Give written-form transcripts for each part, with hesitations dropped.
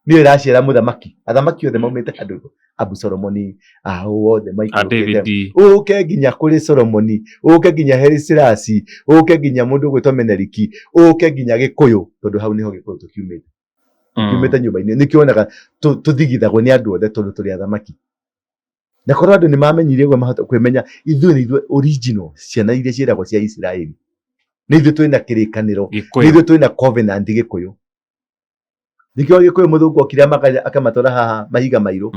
Nĩyo ĩraciara mũthamaki. Athamaki othe maumĩte handũ Abusolomoni, aũ othe A maikũrũkĩte. David. Ũke nginya kũrĩ Solomoni, ũke nginya Haile Selassie, ũke nginya mũndũ ũgwĩtwo Meneriki, ũke nginya Gĩkũyũ, tondũ hau nĩho Gĩkũyũ tũkiumĩte. Kiumĩte nyũmba-inĩ. Nĩkĩo wonaga tũthigithagwo nĩ andũ othe tondũ tũrĩ athamaki. Na korwo andũ nĩ mamenyire ũguo mahota kwĩmenya ithuĩ nĩ ithuĩ original ciana iria ciĩragwo cia Isiraeli. Nĩ ithuĩ twĩna kĩrĩkanĩro, nĩ Gĩkũyũ. ithuĩ twĩna covenant Gĩkũyũ. Nĩkĩo Gĩkũyũ mũthũngũ okire akamatwara haha mahiga mairũ,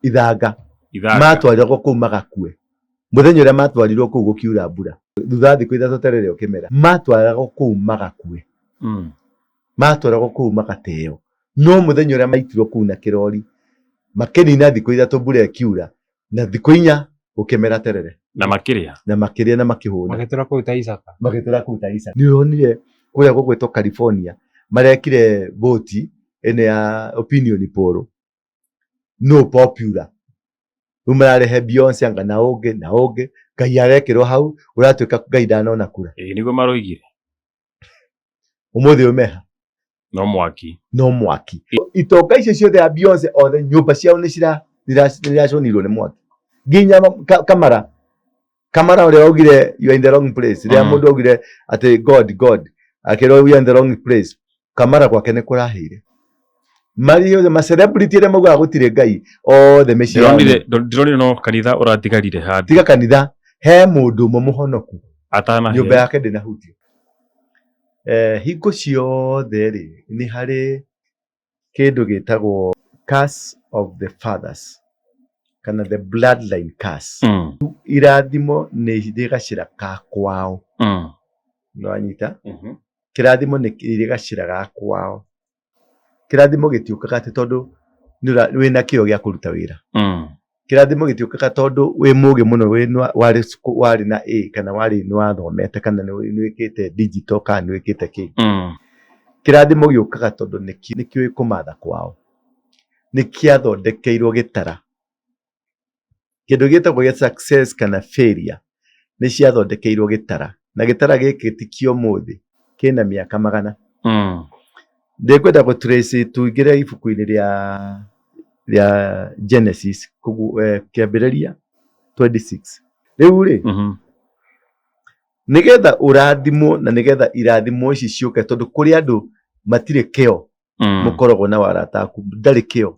ithanga. Ithanga. Matwarirwo kũu magakue. Mũthenya ũrĩa matwarirwo kũu gũkiura mbura. Thutha wa thikũ 3 terere ũkĩmera. Matwaragwo kũu magakue. Matwaragwo kũu magateo. No mũthenya ũrĩa maitirwo kũu na kĩrori, makĩnina thikũ 3 mbura ĩkiura, na thikũ 4 gũkĩmera terere. Na makĩrĩa. Na makĩrĩa na makĩhũna. Magĩtũra kũu ta Isaka. Magĩtũra kũu ta Isaka. Nĩ ũronire kũrĩa gũgwĩtwo California, marekire voti ĩno ya opinion poll. No popular. Rĩu mararehe Beyonce anga na ũngĩ na ũngĩ. Ngai arekĩrwo hau, ũratuĩka Ngai ndanona kura. Ĩĩ nĩguo maroigire. Ũmũthĩ ũmeha. No mwaki. No mwaki. Itonga icio ciothe ya Beyonce othe nyũmba ciao nĩ ciraconirwo nĩ mwaki. Nginya Kamara. Kamara ũrĩa waugire you are in the wrong place. Rĩrĩa mũndũ augire atĩ God, God, akĩrwo you are in the wrong place. Kamara gwake nĩ kũrahĩire. Marĩ othe ma celebrity arĩa maugaga gũtirĩ Ngai othe mĩciĩ yao nĩ- Ndĩronire no kanitha ũratigarire handũ. Tiga kanitha, he mũndũ ũmwe mũhonoku. Atanahĩa. Nyũmba yake ndĩnahutio. Hingo ciothe rĩ, nĩ harĩ kĩndũ gĩtagwo curse of the fathers kana the bloodline curse. Irathimo nĩ irĩ gacĩra ka kwao. Nĩ wanyita? Kĩrathimo nĩ irĩ gacĩra ga kwao. Kĩrathimo gĩtiũkaga atĩ tondũ wĩna kĩo gĩa kũruta wĩra. Kĩrathimo gĩtiũkaga tondũ wĩ mũgĩ mũno, warĩ na A kana warĩ nĩ wathomete kana nĩ wĩkĩte digital kana nĩ wĩkĩte kĩ. Kĩrathimo gĩũkaga tondũ nĩ kĩũĩ kũmatha kwao. Nĩ kĩathondekeirwo gĩtara. Kĩndũ gĩtagwo gĩa success kana failure nĩ ciathondekeirwo gĩtara. Na gĩtara gĩkĩ ti kĩa ũmũthĩ, kĩna mĩaka magana. Ndĩkwenda gũ trace tũingĩre ibuku-inĩ rĩa Genesis, kĩambĩrĩria 26. Rĩu rĩ, nĩgetha ũrathimwo na nĩgetha irathimo ici ciũke, tondũ kũrĩ andũ matirĩ kĩo, mũkoragwo na arata aku, ndarĩ kĩo,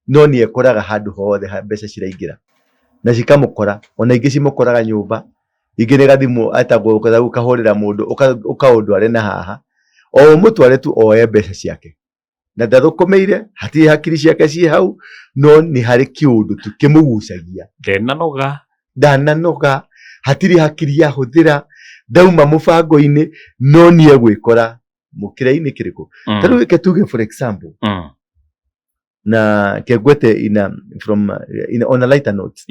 no nĩ ekoraga handũ hothe mbeca ciraingĩra na cikamũkora, ona ingĩ cimũkoraga nyũmba, ingĩ nĩ gathimũ etagwo ũkahũrĩra mũndũ ũkaũndware na haha, o ũmũtware tu oe mbeca ciake. Na ndathũkũmĩire, hatirĩ hakiri ciake ciĩ hau, no nĩ harĩ kĩũndũ tu kĩmũgucagia. Ndenanoga. Ndananoga, hatirĩ hakiri ahũthĩra, ndauma mũbango-inĩ, no nĩ egwĩkora mũkĩra-inĩ kĩrĩkũ. Ta rĩu reke tuge for example, na kengwete ina from in, on a lighter note.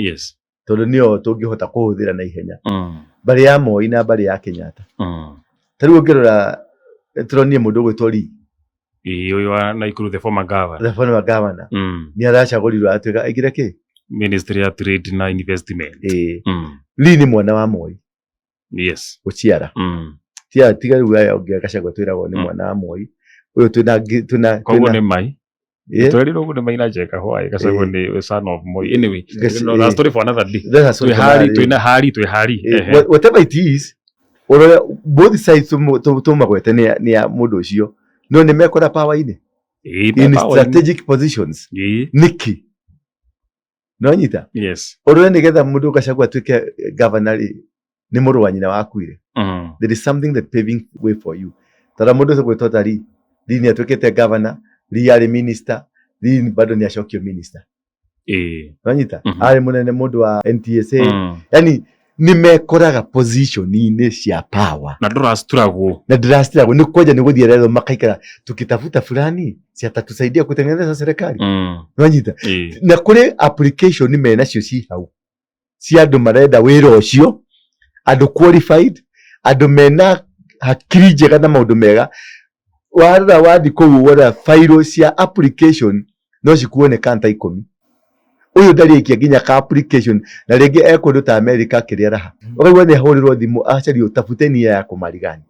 Tondũ nĩyo tũngĩhota kũhũthĩra na ihenya. Mbarĩ ya Moi na mbarĩ ya Kenyatta. Ta rĩu ũngĩrora tũronire mũndũ ũgwĩtwo Lee. Ĩĩ, ũyũ wa Nakuru, the former governor. The former governor. Nĩ aracagũrirwo atuĩka aingĩre kĩ? Ministry ya Trade na Investment. Ĩĩ. Lee nĩ mwana wa Moi. Gũciara. Tiga tiga rĩu aya ũngĩ Gachagua twĩragwo nĩ mwana wa Moi. Ũyũ twĩna twĩna Koguo nĩ mai. Ĩĩ. Twerirwo ũguo nĩ Maina Njenga why Gachagua nĩ son of Moi. Anyway, no, that's story for another day. That's a story Twĩ for hari, another day. twĩna hari, twĩ hari. Ehe. Whatever it is, ũrore both sides tũmagwete nĩ ya mũndũ ũcio. No nĩ mekora power-inĩ. Ĩĩ, In power-inĩ. strategic positions. Ĩĩ. Nĩkĩ? Nonyita? Ũrore nĩgetha mũndũ Gachagua atuĩke governor rĩ, nĩ mũrũ wa nyina wakuire. There is something that paving way for you. Tara mũndũ ũcio gwĩtwo ta Lee. Lee nĩ atuĩkĩte governor, Lee arĩ minister, Lee bado nĩ acokio minister. Nonyita? Arĩ mũnene mũndũ wa NTSA. Yani nĩ mekoraga position-inĩ cia power. Na ndũracituragwo. Na ndũracituragwo. Nĩ kwanja nĩ gũthiĩ rero makaikara tukitafuta fulani si atatusaidia kutengeneza serikali. Nonyita? Na kũrĩ application menacio ci hau cia andũ marenda wĩra ũcio, andũ qualified, andũ mena hakiri njega na maũndũ mega. Warora wathi kũu wona fairo cia application no cikuo nĩ kanta 10. Ũyũ ndarĩ aikia nginya ka application na rĩngĩ e kũndũ ta America akĩrĩa raha. Ũkaigua nĩ ahũrĩrwo thimũ acario tafuteni ya kumarigani.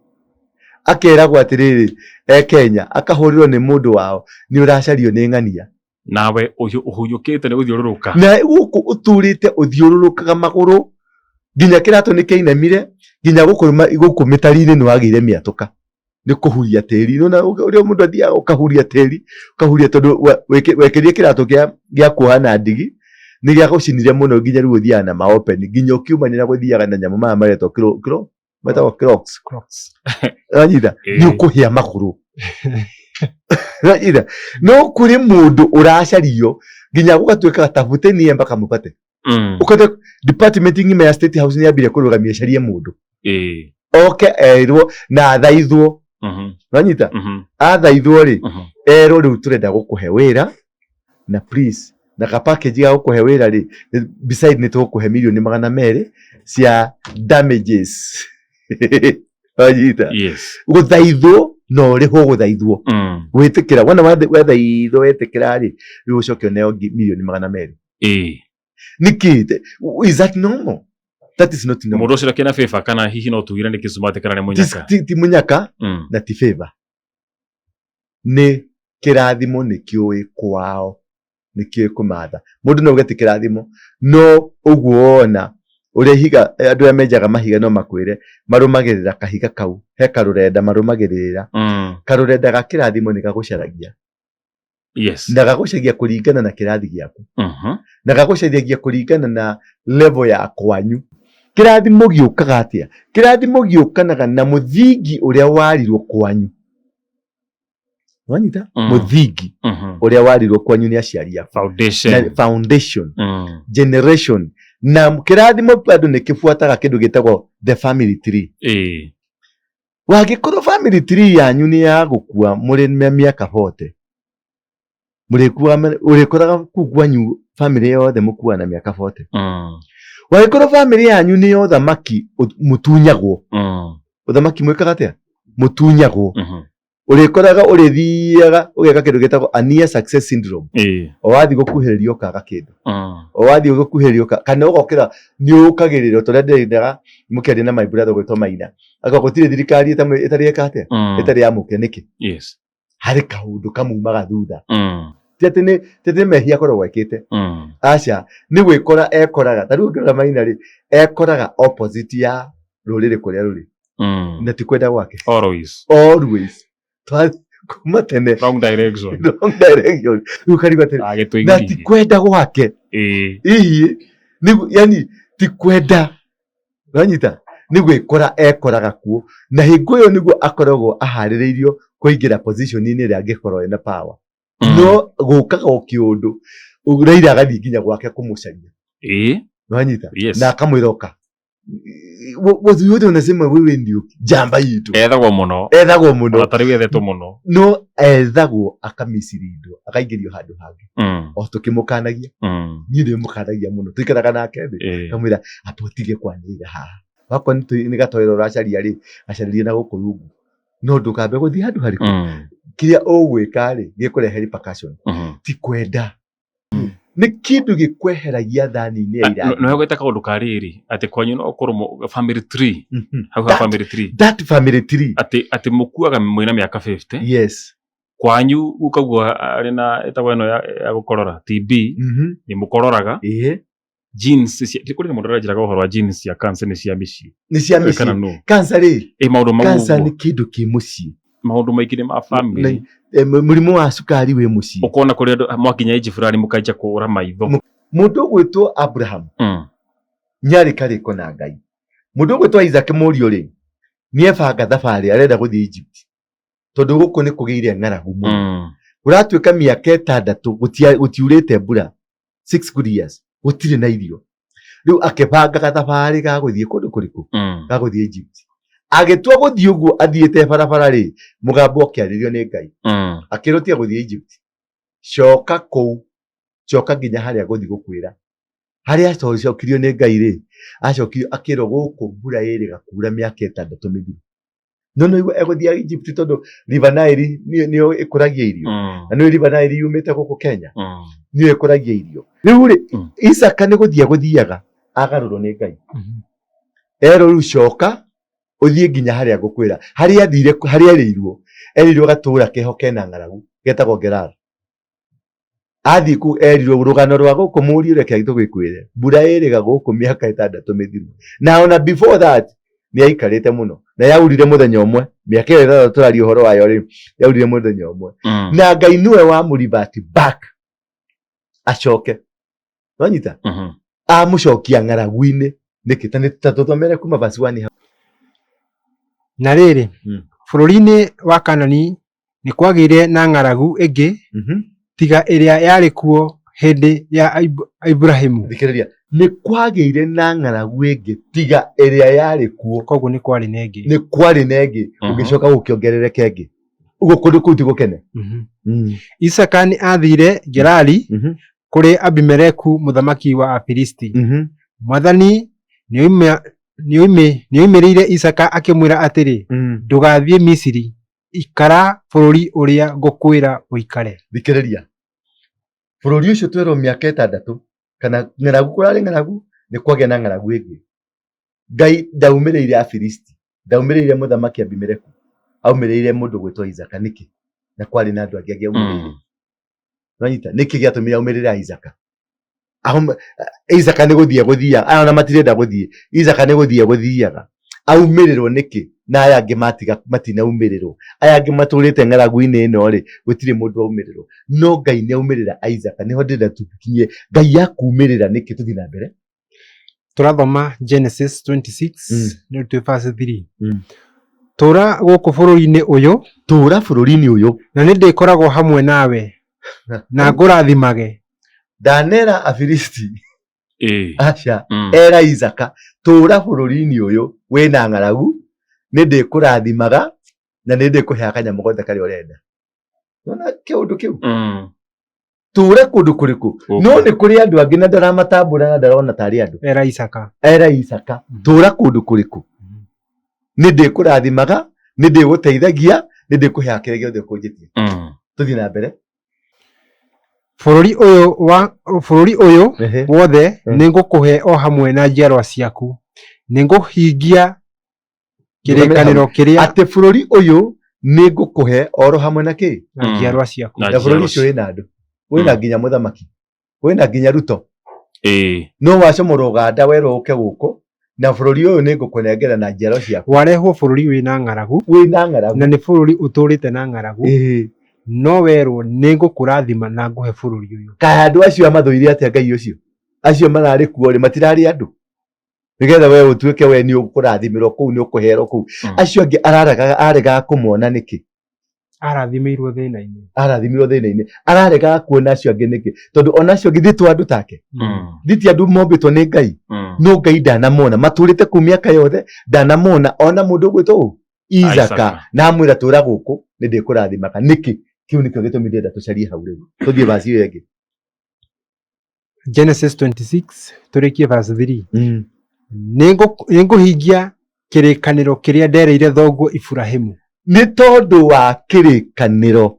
Akeragwo atĩrĩrĩ, e Kenya akahũrĩrwo nĩ mũndũ wao, nĩ ũracario nĩ ng'ania. Nawe ũhunyũkĩte nĩ gũthiũrũrũka. Na gũkũ ũtũrĩte ũthiũrũrũkaga magũrũ nginya kĩratũ nĩ kĩainamire, nginya gũkũ mĩtari-inĩ nĩ wagĩire mĩatũka nĩ kũhuria tĩri. Nĩwona ũrĩa mũndũ athiaga ũkahuria tĩri, ũkahuria tondũ wekĩrire kĩratũ gĩa kuoha na ndigi nĩ gĩagũcinire mũno nginya rĩu ũthiaga na ma open, nginya ũkiumanĩra gũthiaga na nyamũ maya maretwo metagwo Crocs. Crocs. Wanyita? Nĩ ũkũhĩa magũrũ. Wanyita? No kũrĩ mũndũ ũracario nginya gũgatuĩka tafuteni ye mpaka mupate. Ũkote department ng'ima ya State House nĩ yambire kũrũgamia ĩcarie mũndũ. Oke erwo na athaithwo. Wanyita? Athaithwo rĩ, erwo rĩu tũrenda gũkũhe wĩra na please na ka package ga gũkũhe wĩra rĩ, beside nĩ tũgũkũhe mirioni 200 cia damages. Wanyita? Yes. Gũthaithwo na ũrĩhwo gũthaithwo. Gwĩtĩkĩra wona wathaithwo wetĩkĩra rĩ, rĩu ũcoke ũneo mirioni 200. Nĩkĩ? Is that normal? That is not normal. Mũndũ ũcio akĩna favor kana hihi no tugire nĩ kĩcumati kana nĩ mũnyaka? Ti mũnyaka na ti favor. Nĩ kĩrathimo nĩ kĩũĩ kwao, nĩ kĩũĩ kũmatha. Mũndũ no auge ti kĩrathimo, no ũguo wona ũrĩa ihiga, andũ arĩa menjaga mahiga no makwĩre marũmagĩrĩra kahiga kau, he karũrenda marũmagĩrĩra. Karũrenda ga kĩrathimo nĩ gagũcaragia. Yes. Na gagũcaria kũringana na kĩrathi gĩaku. Na gagũcaragia kũringana na level ya kwanyu. Kĩrathimo gĩũkaga atĩa? Kĩrathimo gĩũkanaga na mũthingi ũrĩa warirwo kwanyu. Wanyita? Mũthingi ũrĩa warirwo kwanyu nĩ aciari aku. Foundation. Na foundation. Generation. Na kĩrathimo bado nĩ kĩbuataga kĩndũ gĩtagwo the family tree. Wangĩkorwo family tree yanyu nĩ ya gũkua mũrĩ na mĩaka 40, mũrĩkuaga, ũrĩkoraga kũu kwanyu family yothe mũkuaga na mĩaka 40. Wangĩkorwo family yanyu nĩ ya ũthamaki mũtunyagwo. Ũthamaki mwĩkaga atĩa? Mũtunyagwo. Ũrĩkoraga ũrĩthiaga ũgeka kĩndũ gĩtagwo a near success syndrome. O wathiĩ gũkuhĩrĩria ũkaga kĩndũ. O wathiĩ gũkuhĩrĩria ũkaga, kana ũgokĩra nĩ ũkagĩrĩra ta ũrĩa ndĩrendaga mũkĩaria na my brother ũgwĩtwo Maina. Akauga gũtirĩ thirikari ĩtarĩ ĩka atĩa? Ĩtarĩ yamũkĩra nĩkĩ? Yes. Harĩ kaũndũ kamumaga thutha. Ti atĩ nĩ, ti atĩ nĩ mehia akoragwo ekĩte. Aca, nĩ gwĩkora ekoraga. Ta rĩu ũngĩrora Maina rĩ, ekoraga opposite ya rũrĩrĩ kũrĩa rũrĩ. Na ti kwenda gwake. Always. Always. Kuma tene. Wrong direction. Wrong direction. Rĩu ũkarigwo atĩrĩ, Agĩtũigithia. na ti kwenda gwake. Hihi, nĩ, yani, ti kwenda. Wanyita? Nĩ gwĩkora ekoraga kuo. Na hingo ĩyo nĩguo akoragwo aharĩrĩirio kũingĩra position-inĩ ĩrĩa angĩkorwo ena power. No gũkaga o kĩũndũ, Raila agathiĩ nginya gwake kũmũcaria. Wanyita? Yes. Na akamwĩra oka. Watu wote wanasema wewe ndio jamba yetu. Ethagwo mũno. Ethagwo mũno. Ona tarĩu ethetwo mũno. No ethagwo akamĩcirindwo, akaingĩrio handũ hangĩ. O tũkĩmũkanagia. Niĩ ndĩmũkanagia mũno. Tũikaraga nake thĩ. Ngamwĩra amba ũtige kwanĩrĩra haha. Wakorwo nĩ gatoero ũracaria rĩ, gacarĩrie na gũkũ rungu. No ndũkambe gũthiĩ handũ harĩkũ. Kĩrĩa ũgwĩka rĩ, gĩkũrehe repercussion. Ti kwenda. Nĩ kĩndũ gĩkweheragia thani-inĩ ya irathimo. Nĩ wegweta kaũndũ ka rĩrĩ, atĩ kwanyu no ũkorwo family tree. Hau ha family tree. That family tree. Atĩ mũkuaga mwĩna mĩaka 50. Yes. Kwanyu ũkaigua arĩ na ĩtagwo ĩno ya gũkorora TB, nĩ mũkororaga. Genes cia, kũrĩ na mũndũ ũranjĩraga ũhoro wa genes cia cancer nĩ cia mĩciĩ. Nĩ cia mĩciĩ. Kana no. Cancer rĩ. Maũndũ mau Cancer ũguo. nĩ kĩndũ kĩ mũciĩ. Maũndũ maingĩ nĩ ma family. Mũrimũ wa cukari wĩ mũciĩ. Ũkona kũrĩ andũ mwakinya age fulani mũkanjia kũra maitho. Mũndũ ũgwĩtwo Abraham nĩarĩ karĩko na Ngai. Mũndũ ũgwĩtwo Isaac mũriũ rĩ, nĩebanga thabarĩ arenda gũthiĩ Egypt. Tondũ gũkũ nĩ kũgĩire ng'aragu mũno. Kũratuĩka mĩaka 6 gũtiurĩte mbura. 6 good years gũtirĩ na irio. Rĩu akĩbanga gathabarĩ ga gũthiĩ kũndũ kũrĩkũ? Ga gũthiĩ Egypt. Agĩtua gũthiĩ ũguo athiĩte barabara rĩ, mũgambo ũkĩarĩrio nĩ Ngai. Akĩrwo tiga gũthiĩ Egypt. Coka kũu, coka nginya harĩa ngũthiĩ gũkwĩra. Harĩa acokirio nĩ Ngai rĩ, acokirio akĩrwo gũkũ mbura ĩrĩga kura mĩaka 6 mĩthiru. No no igua egũthiĩ Egypt tondũ River Nile nĩyo ĩkũragia irio. Na nĩyo River Nile yumĩte gũkũ Kenya. Nĩyo ĩkũragia irio. Rĩu rĩ, Isaka nĩ gũthiĩ agũthiaga agarũrwo nĩ Ngai. Erwo rĩu coka Ũthiĩ nginya harĩa ngũkwĩra. Harĩa athire, harĩa erĩirwo, erĩirwo gatũũra keho kena ng'aragu, getagwo Gerar. Athiĩ kũu erirwo rũgano rwa gũkũ mũriũ reke tũgĩkwĩre. Mbura ĩrĩga gũkũ mĩaka ĩtandatũ mĩthiru. Na ona before that, nĩ aikarĩte mũno. Na yaurire mũthenya ũmwe. Mĩaka ĩyo ĩtandatũ tũraria ũhoro wayo rĩ, yaurire mũthenya ũmwe. Na Ngai nĩwe wamũ back acoke. Wanyita? Amũcokia ng'aragu-inĩ. Nĩkĩ? Ta nĩ ta tũthomere kuma verse 1 hau. Na rĩrĩ, bũrũri-inĩ wa Kaanani nĩ kwagĩire na ng'aragu ĩngĩ tiga ĩrĩa yarĩ kuo hĩndĩ ya Iburahimu. Thikĩrĩria. Nĩ kwagĩire na ng'aragu ĩngĩ tiga ĩrĩa yarĩ kuo. Koguo nĩ kwarĩ na ĩngĩ. Nĩ kwarĩ na ĩngĩ. Gũgĩcoka gũkĩongerereka ĩngĩ. Ũguo kũndũ kũu ti gũkene. Isaka nĩ aathire Gerari kũrĩ Abimeleku mũthamaki wa Afilisti. Mwathani nĩoimĩrĩire Isaka akĩmwĩra atĩrĩ, Ndũgathiĩ Misiri, ikara bũrũri ũrĩa ngũkwĩra ũikare. Thikĩrĩria. Bũrũri ũcio twerwo mĩaka ĩtandatũ kana ng'aragu kũrarĩ ng'aragu nĩ kwagĩa na ng'aragu ĩngĩ. Ngai ndaumĩrĩire Afilisti, ndaumĩrĩire mũthamaki Abimeleku, aumĩrĩire mũndũ gwĩtwo Isaka nĩkĩ? Na kwarĩ na andũ angĩ angĩ aumĩrĩire. Wanyita? Nĩkĩ gĩatũmire aumĩrĩre Isaka? Isaka nĩ gũthiĩ gũthiaga, aya ona matirenda gũthiĩ. Isaka nĩ gũthiĩ gũthiaga. Aumĩrĩrwo nĩkĩ? Na aya angĩ matiga matinaumĩrĩrwo. Aya angĩ matũrĩte ng'aragu-inĩ ĩno rĩ, gũtirĩ mũndũ aumĩrĩrwo. No Ngai nĩ aumĩrĩra Isaka. Nĩho ndĩrenda tũkinye. Ngai akumĩrĩra nĩkĩ? Tũthiĩ na mbere. Tũrathoma Genesis 26 nĩ twĩ verse 3. Tũra gũkũ bũrũri-inĩ ũyũ. Tũra bũrũri-inĩ ũyũ. Na nĩ ndĩkoragwo hamwe nawe na ngũrathimage. Ndanera Afilisti. Aca. Era Isaka, tũra bũrũri-inĩ ũyũ wĩna ng'aragu, nĩ ndĩkũrathimaga na nĩ ndĩkũheaga kanyamũ gothe karĩa ũrenda. Nĩwona kĩũndũ kĩu? Tũra kũndũ kũrĩkũ? No nĩ kũrĩ andũ angĩ na ndaramatambũra na ndarona tarĩ andũ. Era Isaka. Era Isaka, tũra kũndũ kũrĩkũ? Nĩ ndĩkũrathimaga, nĩ ndĩgũteithagia, nĩ ndĩkũheaga kĩrĩa gĩothe ũkũnjĩtia. Tũthiĩ na mbere. Bũrũri ũyũ wothe nĩngũkũhe o hamwe na njiarwa ciaku. Nĩngũhingia kĩrĩkanĩro kĩrĩa atĩ bũrũri ũyũ nĩngũkũhe oro hamwe na kĩ? Na njiarwa ciaku. Na bũrũri ũcio wĩna andũ, wĩna nginya mũthamaki, wĩna nginya Ruto. No wacomorwo Ũganda werwo ũke gũkũ na bũrũri ũyũ nĩngũkũnengera na njiarwa ciaku. Warehwo bũrũri wĩna ng'aragu. Wĩna ng'aragu. Na nĩ bũrũri ũtũrĩte na ng'aragu. No werwo nĩngũkũrathima na ngũhe bũrũri ũyũ. Kaĩ andũ acio amathũire atĩa Ngai ũcio? Acio mararĩ kuo rĩ, matirarĩ andũ? Nĩgetha we ũtuĩke we nĩ ũkũrathimĩrwo kũu, nĩ ũkũherwo kũu. Acio angĩ aregaga kũmona nĩkĩ? Arathimĩirwo thĩna-inĩ. Arathimĩirwo thĩna-inĩ. Araregaga kuona acio angĩ nĩkĩ? Tondũ ona acio angĩ to andũ take. Ti andũ mombĩtwo nĩ Ngai. No Ngai ndanamona. Matũrĩte kũu mĩaka yothe, ndanamona. Ona mũndũ ũgwĩtwo ũ? Isaka. Na amwĩra tũra gũkũ, nĩ ndĩkũrathimaga. Nĩkĩ? Kĩu nĩkĩo gĩtũmi ndĩrenda tũcarie hau rĩu. Tũthiĩ verse ĩyo ĩngĩ. Genesis 26 tũrĩkie verse 3. Nĩngũhingia kĩrĩkanĩro kĩrĩa ndeerĩire thoguo Iburahimu. Nĩ tondũ wa kĩrĩkanĩro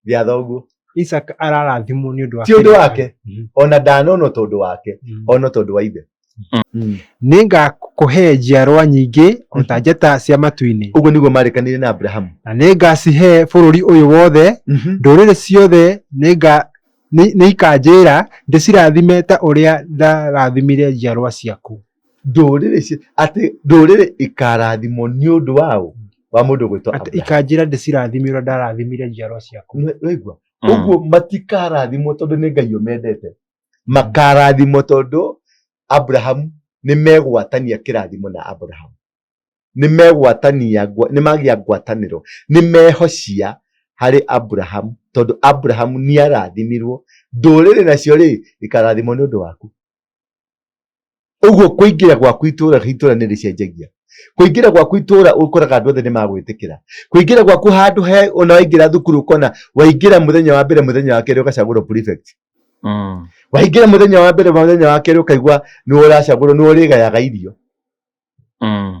gĩa thoguo. Isaka ararathimwo nĩ ũndũ wa ti ũndũ wake, ona ndanonwo tondũ wake, ona tondũ wa ithe. Nĩngakũhe njiarwa nyingĩ o ta njata cia matu-inĩ. Ũguo nĩguo marĩkanire na Abrahamu. Na nĩngacihe bũrũri ũyũ wothe, ndũrĩrĩ ciothe nĩikanjĩra ndĩcirathime ta ũrĩa ndarathimire njiarwa ciaku. Ndũrĩrĩ atĩ ndũrĩrĩ ikarathimwo nĩ ũndũ wao wa mũndũ gwĩtwo Atĩ ikanjĩra ndĩcirathime ũrĩa ndarathimire njiarwa ciaku. Waigua? Ũguo matikarathimwo tondũ nĩ Ngai ũmendete. Makarathimwo tondũ Abrahamu nĩ megwatania kĩrathimo na Abrahamu. Nĩ megwatania, nĩ magĩa ngwatanĩro, nĩ mehocia harĩ Abrahamu tondũ Abrahamu nĩ arathimirwo. Ndũrĩrĩ nacio rĩ ikarathimwo nĩ ũndũ waku. Ũguo kũingĩra gwaku itũra itũra nĩ rĩcenjagia. Kũingĩra gwaku itũra ũkoraga andũ othe nĩ magwĩtĩkĩra. Kũingĩra gwaku handũ he ona waingĩra thukuru ũkona waingĩra mũthenya wa mbere mũthenya wa kerĩ ũgacagũrwo prefect. Waingĩra mũthenya wa mbere mũthenya wa kerĩ ũkaigua nĩ ũracagũrwo nĩ ũrĩgayaga irio.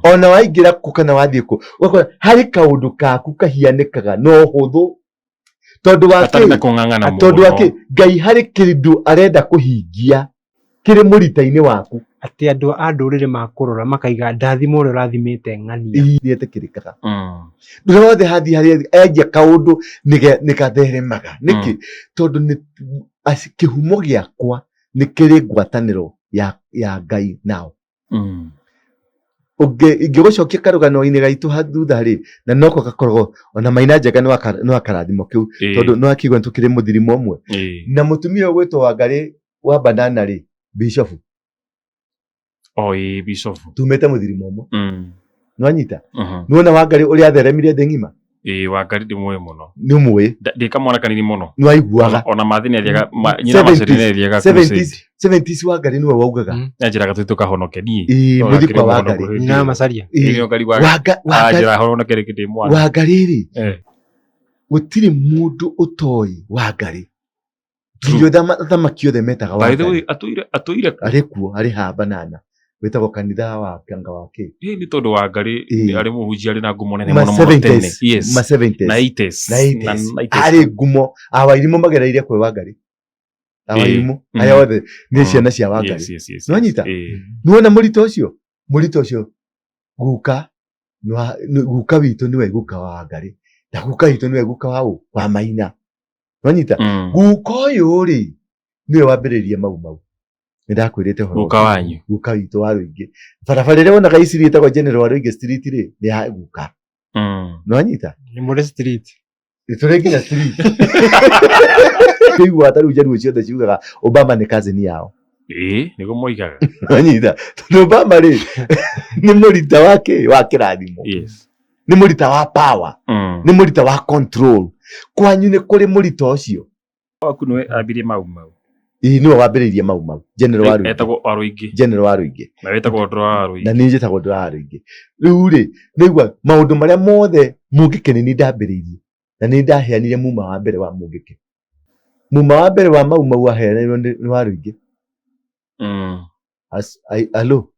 Ona waingĩra kũ kana wathiĩ kũ ũgakora harĩ kaũndũ kaku kahianĩkaga no ũhũthũ. Tondũ wa kĩ? Tondũ wa kĩ? Ngai harĩ kĩndũ arenda kũhingia. Kĩrĩ mũrita-inĩ waku. Atĩ andũ a ndũrĩrĩ makũrora makaiga ndathima ũrĩa ũrathimĩte ng'ania. Ii nĩetĩkĩrĩkaga. Ndũrĩa wothe hathiĩ harĩa enjia kaũndũ nĩgatheremaga. Nĩkĩ? Tondũ nĩ kĩhumo gĩakwa nĩ kĩrĩ ngwatanĩro ya Ngai nao. Ingĩgũcokia karũgano-inĩ gaitũ thutha rĩ, na noko gakoragwo ona Maina Njenga nĩ wa karathimo kĩu, tondũ nĩ wakĩigua nĩ tũkĩrĩ mũthirimo ũmwe. Na mũtumia ũyũ ũgwĩtwo Wangarĩ wa Banana rĩ, bishofu. O ĩĩ bishofu. Tumĩte mũthirimo ũmwe. Nĩwanyita? Nĩwona Wangarĩ ũrĩa atheremire thĩ ng'ima? Ĩĩ Wangarĩ ndĩmũĩ mũno. Nĩ ũmũĩ? Ndĩ kamwana kanini mũno. Nĩwaiguaga? Ona Mathi nĩathiaga, nyina Maceri nĩathiaga crusade. 70s Wangarĩ nĩwe waugaga. Nĩanjĩraga tũthiĩ tũkahonoke niĩ. Ĩĩ, mũthikwa Wangarĩ. Nyina wa Macharia. Ĩĩ. Anjĩra honoke rĩngĩ ndĩ mwana. Wangarĩ rĩ, gũtirĩ mũndũ ũtoĩ Wangarĩ. Nginya athamaki othe metaga By the way, atũire atũire arĩ kuo, arĩ haha Banana, wĩtagwo kanitha wa Kanga wa kĩ. Ĩĩ nĩ tondũ Wangarĩ arĩ mũhunjia arĩ na ngumo nene mũno mũno tene. Yes. Ma 70s. Na 80s. Na 80s. Arĩ ngumo. Awairimũ magereire kwĩ Wangarĩ. Awairimũ aya othe nĩ ciana cia Wangarĩ. Nĩwanyita? Nĩwona mũrito ũcio? Mũrito ũcio guka guka witũ nĩwe guka wa Wangarĩ na guka witũ nĩwe guka wa ũ? Wa Maina. Nĩwanyita? Guka ũyũ rĩ nĩwe wambĩrĩirie Mau Mau. Nĩndakwĩrĩte ũhoro Guka ũcio. wanyu. Guka witũ wa Rũingĩ. Barabara ĩrĩa wonaga ici ĩtagwo General wa Rũingĩ Street rĩ nĩ ya guka. Nĩwanyita? Nĩ mũrĩ street. Tũrĩ nginya street. Kũigua ta rĩu njaruo ciothe ciugaga Obama nĩ cousin yao. Ĩĩ nĩguo moigaga. Nĩwanyita? Tondũ Obama rĩ nĩ mũrita wa kĩ? Wa kĩrathimo. Yes. Nĩ mũrita wa power. Nĩ mũrita wa control. Kwanyu nĩ kũrĩ mũrita ũcio? Waku nĩwe ambirie Mau Mau. Ĩĩ nĩwe wambĩrĩirie Mau Mau. General wa Rũingĩ. Etagwo wa Rũingĩ. General wa Rũingĩ. Na wĩtagwo Ndũra wa Rũingĩ. Na niĩ njĩtagwo Ndũra wa Rũingĩ. Rĩu rĩ, nĩigua maũndũ marĩa mothe Mũngĩkĩ nĩ niĩ ndambĩrĩirie. Na nĩ ndaheanire muma wa mbere wa Mũngĩkĩ. Muma wa mbere wa Mau Mau waheanirwo nĩ wa Rũingĩ. Alo.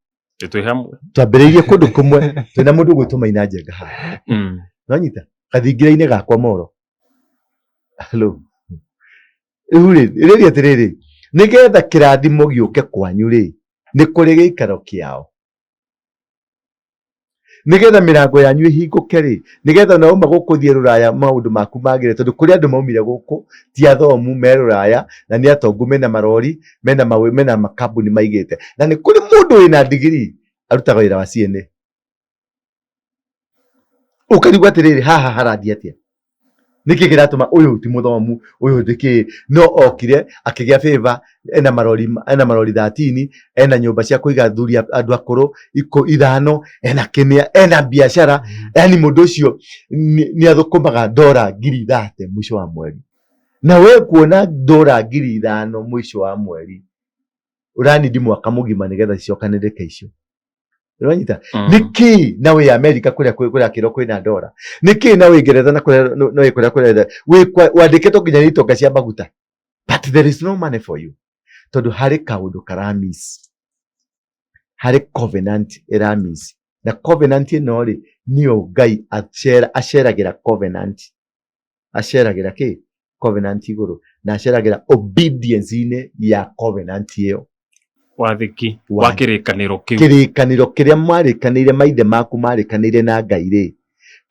Twĩ hamwe. Twambĩrĩirie kũndũ kũmwe twĩna mũndũ ũgwĩtwo Maina Njenga haha. Nĩwanyita? Gathingira-inĩ gakwa moro. Hello. Rĩu rĩ, rĩrĩ atĩrĩrĩ, nĩgetha kĩrathimo gĩũke kwanyu rĩ, nĩ kũrĩ gĩikaro kĩao. Nĩgetha mĩrango yanyu ĩhingũke rĩ, nĩgetha ona wauma gũkũ ũthiĩ rũraya maũndũ maku magĩre, tondũ kũrĩ andũ maumire gũkũ, ti athomu me rũraya, na nĩ atongu mena marori, mena mawĩ, mena makambuni maigĩte. Na nĩ kũrĩ mũndũ wĩna ndigiri, arutaga wĩra wa CNA. Ũkarigwo atĩrĩrĩ, haha harathiĩ atĩa? Nĩkĩ kĩratũma ũyũ ti mũthomu, ũyũ ndĩkĩ, no okire akĩgĩa favor, ena marori, ena marori 13, ena nyũmba cia kũiga athuri andũ akũrũ ithano, ena kĩnĩa, ena biacara, yani mũndũ ũcio nĩ athũkũmaga ndora ngiri thate mũico wa mweri. Na we kuona ndora 5,000 mũico wa mweri, ũranindi mwaka mũgima nĩgetha cicokanĩrĩke icio. Ũranyita? Nĩkĩ na wĩ Amerika kũrĩa kũrakĩrwo kwĩna ndora? Nĩkĩ na wĩ Ngeretha na kũrĩa no wĩ kũrĩa kũrĩa wĩ wandĩkĩtwo nginya nĩ itonga cia maguta? But there is no money for you. Tondũ harĩ kaũndũ karamiss. Harĩ covenant ĩramiss. Na covenant ĩno rĩ, nĩyo Ngai aceragĩra covenant. Aceragĩra kĩ? Covenant igũrũ. Na aceragĩra obedience-inĩ ya covenant ĩyo. Wathĩki wa kĩrĩkanĩro kĩu. Kĩrĩkanĩro kĩrĩa mwarĩkanĩire, maithe maku marĩkanĩire na Ngai rĩ,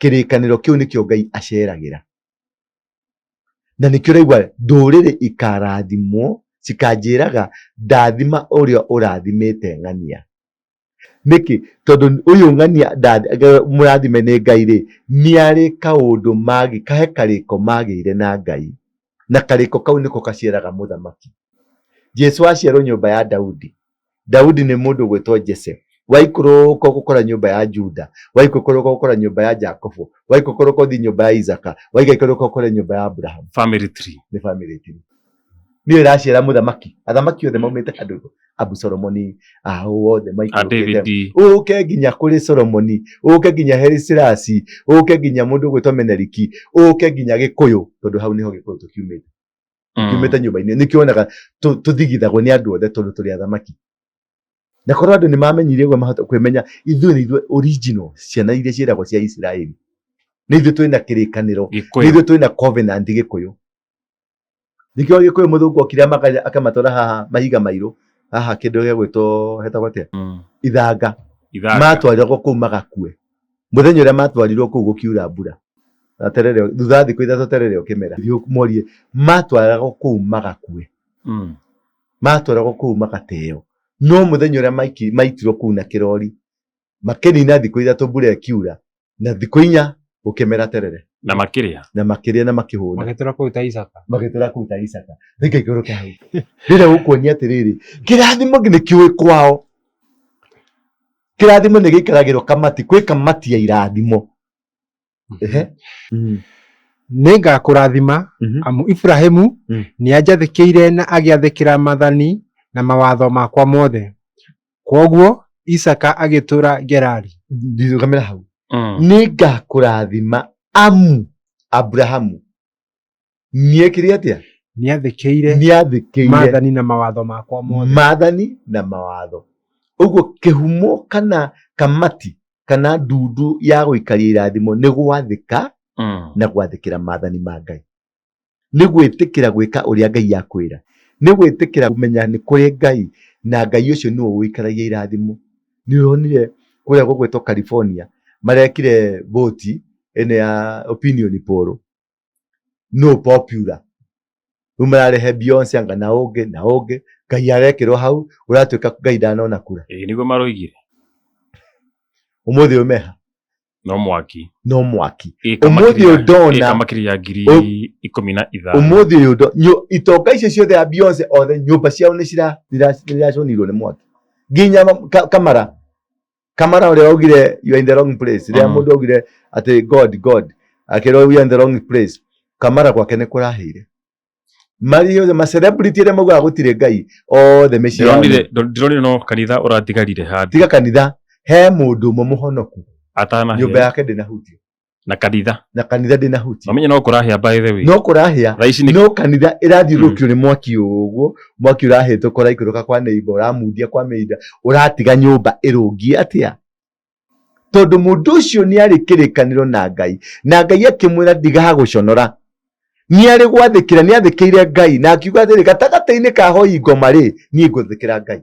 kĩrĩkanĩro kĩu nĩkĩo Ngai aceragĩra. Na nĩkĩo ũraigua ndũrĩrĩ ikarathimwo, cikanjĩraga ndathima ũrĩa ũrathimĩte ng'ania. Nĩkĩ? Tondũ ũyũ ng'ania mũrathime nĩ Ngai rĩ, nĩarĩ kaũndũ magi, kahe karĩko magĩire na Ngai. Na karĩko kau nĩko gaciaraga mũthamaki. Jesu aciarwo nyũmba ya Daudi. Daudi nĩ mũndũ ũgwĩtwo Jese. Waikũrũka ũgũkora nyũmba ya Juda, waikũrũka ũgũkora nyũmba ya Jakobo, waikũrũka ũthiĩ nyũmba ya Isaka, waikũrũka ũkore nyũmba ya Abraham. Family tree. Nĩ family tree. Nĩyo ĩraciara mũthamaki. Athamaki othe maumĩte handũ Abu Solomoni, ao othe maikũrũkĩte. Ũke nginya kũrĩ Solomoni, ũke nginya Haile Selassie, ũke nginya mũndũ ũgwĩtwo Meneriki, ũke nginya Gĩkũyũ, tondũ hau nĩho Gĩkũyũ tũkiumĩte. Kiumĩte nyũmba-inĩ. Nĩkĩo wonaga tũthigithagwo nĩ andũ othe tondũ tũrĩ athamaki. Na korwo andũ nĩ mamenyire ũguo mahota kwĩmenya ithuĩ nĩ ithuĩ original ciana iria ciĩragwo cia Isiraeli. Nĩ ithuĩ twĩna kĩrĩkanĩro, nĩ ithuĩ twĩna covenant Gĩkũyũ. Nĩkĩo Gĩkũyũ mũthũngũ okire akamatwara haha mahiga mairũ, Haha kĩndũ gĩa gwĩtwo hetagwo atĩa? Ithanga. Ithanga. Matwarirwo kũu magakue. Mũthenya ũrĩa matwarirwo kũu gũkiura mbura. Na terere thutha wa thikũ ithatũ terere ũkĩmera. Thiĩ ũmorie matwaragwo kũu magakue. Matwaragwo kũu magateo. No mũthenya ũrĩa maitirwo kũu na kĩrori makĩnina thikũ ithatũ mbura ĩkiura na thikũ inya gũkĩmera terere. Na makĩrĩa. Na makĩrĩa na makĩhũna. Magĩtũra kũu ta Isaka. Magĩtũra kũu ta Isaka. Reke ikũrũke hau. Rĩrĩa gũkuonia atĩrĩrĩ, kĩrathimo nĩ kĩũĩ kwao. Kĩrathimo nĩ gĩikaragĩrwo kamati, kwĩ kamati ya irathimo. Ehe. Nĩngakũrathima amu Iburahĩmu nĩanjathĩkĩire na agĩathĩkĩra maathani na mawatho makwa mothe. Kwoguo Isaaka agĩtũũra Gerari. Ndũgamĩra hau. Nĩngakũrathima amu Abrahamu nĩekire atĩa? Nĩathĩkĩire Nĩathĩkĩire maathani na mawatho makwa mothe. Maathani na mawatho. Ũguo kĩhumo kana kamati kana ndundu ya gũikaria irathimo nĩ gwathĩka na gwathĩkĩra maathani ma Ngai. Nĩ gwĩtĩkĩra gwĩka ũrĩa Ngai akwĩra. Nĩ gwĩtĩkĩra kũmenya nĩ kũrĩ Ngai na Ngai ũcio nĩwe ũikaragia irathimo. Nĩ ũronire kũrĩa gũgwĩtwo California marekire voti ĩno ya opinion poll no popular. Rĩu mararehe Beyonce anga na ũngĩ na ũngĩ Ngai arekĩrwo hau ũratuĩka Ngai ndanona kura. Ĩĩ nĩguo maroigire. Ũmũthĩ ũyũ meha? No mwaki. No mwaki. Ĩka Ũmũthĩ makĩria ũyũ ndona ĩka makĩria ya 15,000. Ũmũthĩ ũyũ itonga icio ciothe ya Beyonce othe nyũmba ciao nĩ ciraconirwo nĩ mwaki. Nginya Kamara. Kamara ũrĩa waugire you are in the wrong place. Rĩrĩa mũndũ augire atĩ God, God, akĩrwo you are in the wrong place. Kamara gwake nĩ kũrahĩire. Marĩ othe ma celebrity arĩa maugaga gũtirĩ Ngai othe mĩciĩ yao. Ndĩronire no kanitha ũratigarire handũ. Tiga kanitha, he mũndũ ũmwe mũhonoku. Atanahĩa. Nyũmba yake ndĩnahutio. Na kanitha. Na kanitha ndĩnahutio. Mamenye no kũrahĩa by the way. No kũrahĩa. Thaa ici nĩ No kanitha ĩrathiũrũrũkio nĩ mwaki ũguo, mwaki ũrahĩtũka ũraikũrũka kwa neighbor, ũramundia kwa mĩinda, ũratiga nyũmba ĩrũngiĩ atĩa? Tondũ mũndũ ũcio nĩ arĩ kĩrĩkanĩro na Ngai, na Ngai akĩmwĩra ndigagũconora. Nĩ arĩ gwathĩkĩra, nĩ athĩkĩire Ngai, na akiuga atĩrĩ, gatagatĩ-inĩ ka hoi ngoma rĩ, niĩ ngũthĩkĩra Ngai.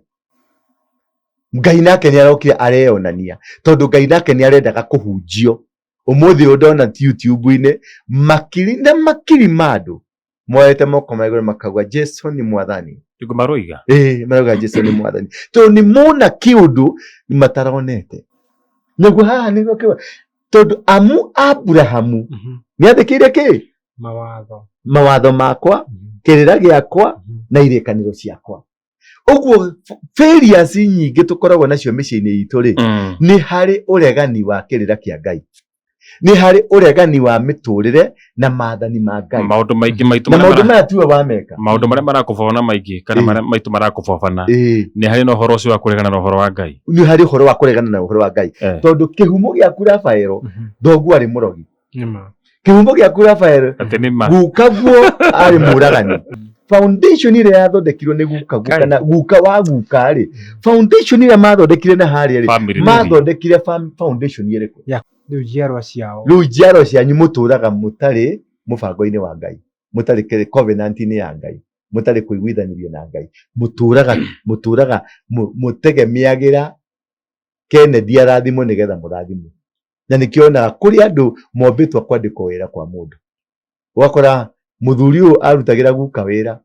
Ngai nake nĩ arokire areyonania, tondũ Ngai nake nĩ arendaga kũhunjio. Ũmũthĩ ũyũ ndona YouTube-inĩ, makiri na makiri ma andũ moete moko ma igũrũ makauga Jesu ni mwathani. Nĩguo maroiga. Ĩĩ, marauga Jesu ni mwathani. Tondũ nĩ mona kĩũndũ mataronete. Naguo haha nĩguo kĩwa. Tondũ amu Abrahamu nĩ athĩkĩire kĩ? Mawatho. Mawatho makwa, kĩrĩra gĩakwa na irĩkanĩro ciakwa. Ũguo failures nyingĩ tũkoragwo nacio mĩciĩ-inĩ itũ rĩ, nĩ harĩ ũregani wa kĩrĩra kĩa Ngai. Nĩ harĩ ũregani wa mĩtũrĩre na maathani ma Ngai. Maũndũ maingĩ maitũ Na maũndũ maya tiwe wameka. Maũndũ marĩa marakũbabana maingĩ kana marĩa maitũ marakũbabana nĩ harĩ na ũhoro ũcio wa kũregana na ũhoro wa Ngai. Nĩ harĩ ũhoro wa kũregana na ũhoro wa Ngai. Tondũ kĩhumo gĩaku Rafaelo, thoguo arĩ mũrogi. Kĩhumo gĩaku Rafael, guka guo arĩ mũragani. Foundation ĩrĩa yathondekirwo nĩ guka guo kana guka wa guka rĩ, foundation ĩrĩa mathondekire na harĩa rĩ, mathondekire foundation ĩrĩkũ? Rĩu njiarwa ciao. Rĩu njiarwa cianyu mũtũraga mũtarĩ mũbango-inĩ wa Ngai, mũtarĩ covenant-inĩ ya Ngai, mũtarĩ kũiguithanĩrio na Ngai. Mũtũraga mũtũraga mũtegemeagĩra Kennedy arathimwo nĩgetha mũrathimwo. Na nĩkĩo onaga kũrĩ andũ mombĩtwo kwandĩkwo wĩra kwa mũndũ. Ũgakora mũthuri ũyũ arutagĩra guka wĩra,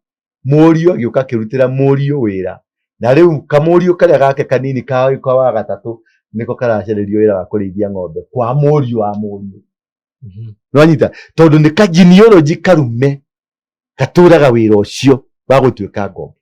mũriũ agĩũka akĩrutĩra mũriũ wĩra, na rĩu kamũriũ karĩa gake kanini ka wa gatatũ nĩko karacarĩrio wĩra wa kũrĩithia ng'ombe kwa mũriũ wa mũriũ. Nĩwanyita? Tondũ nĩ ka genealogy karume gatũraga wĩra ũcio wa gũtuĩka ngombo.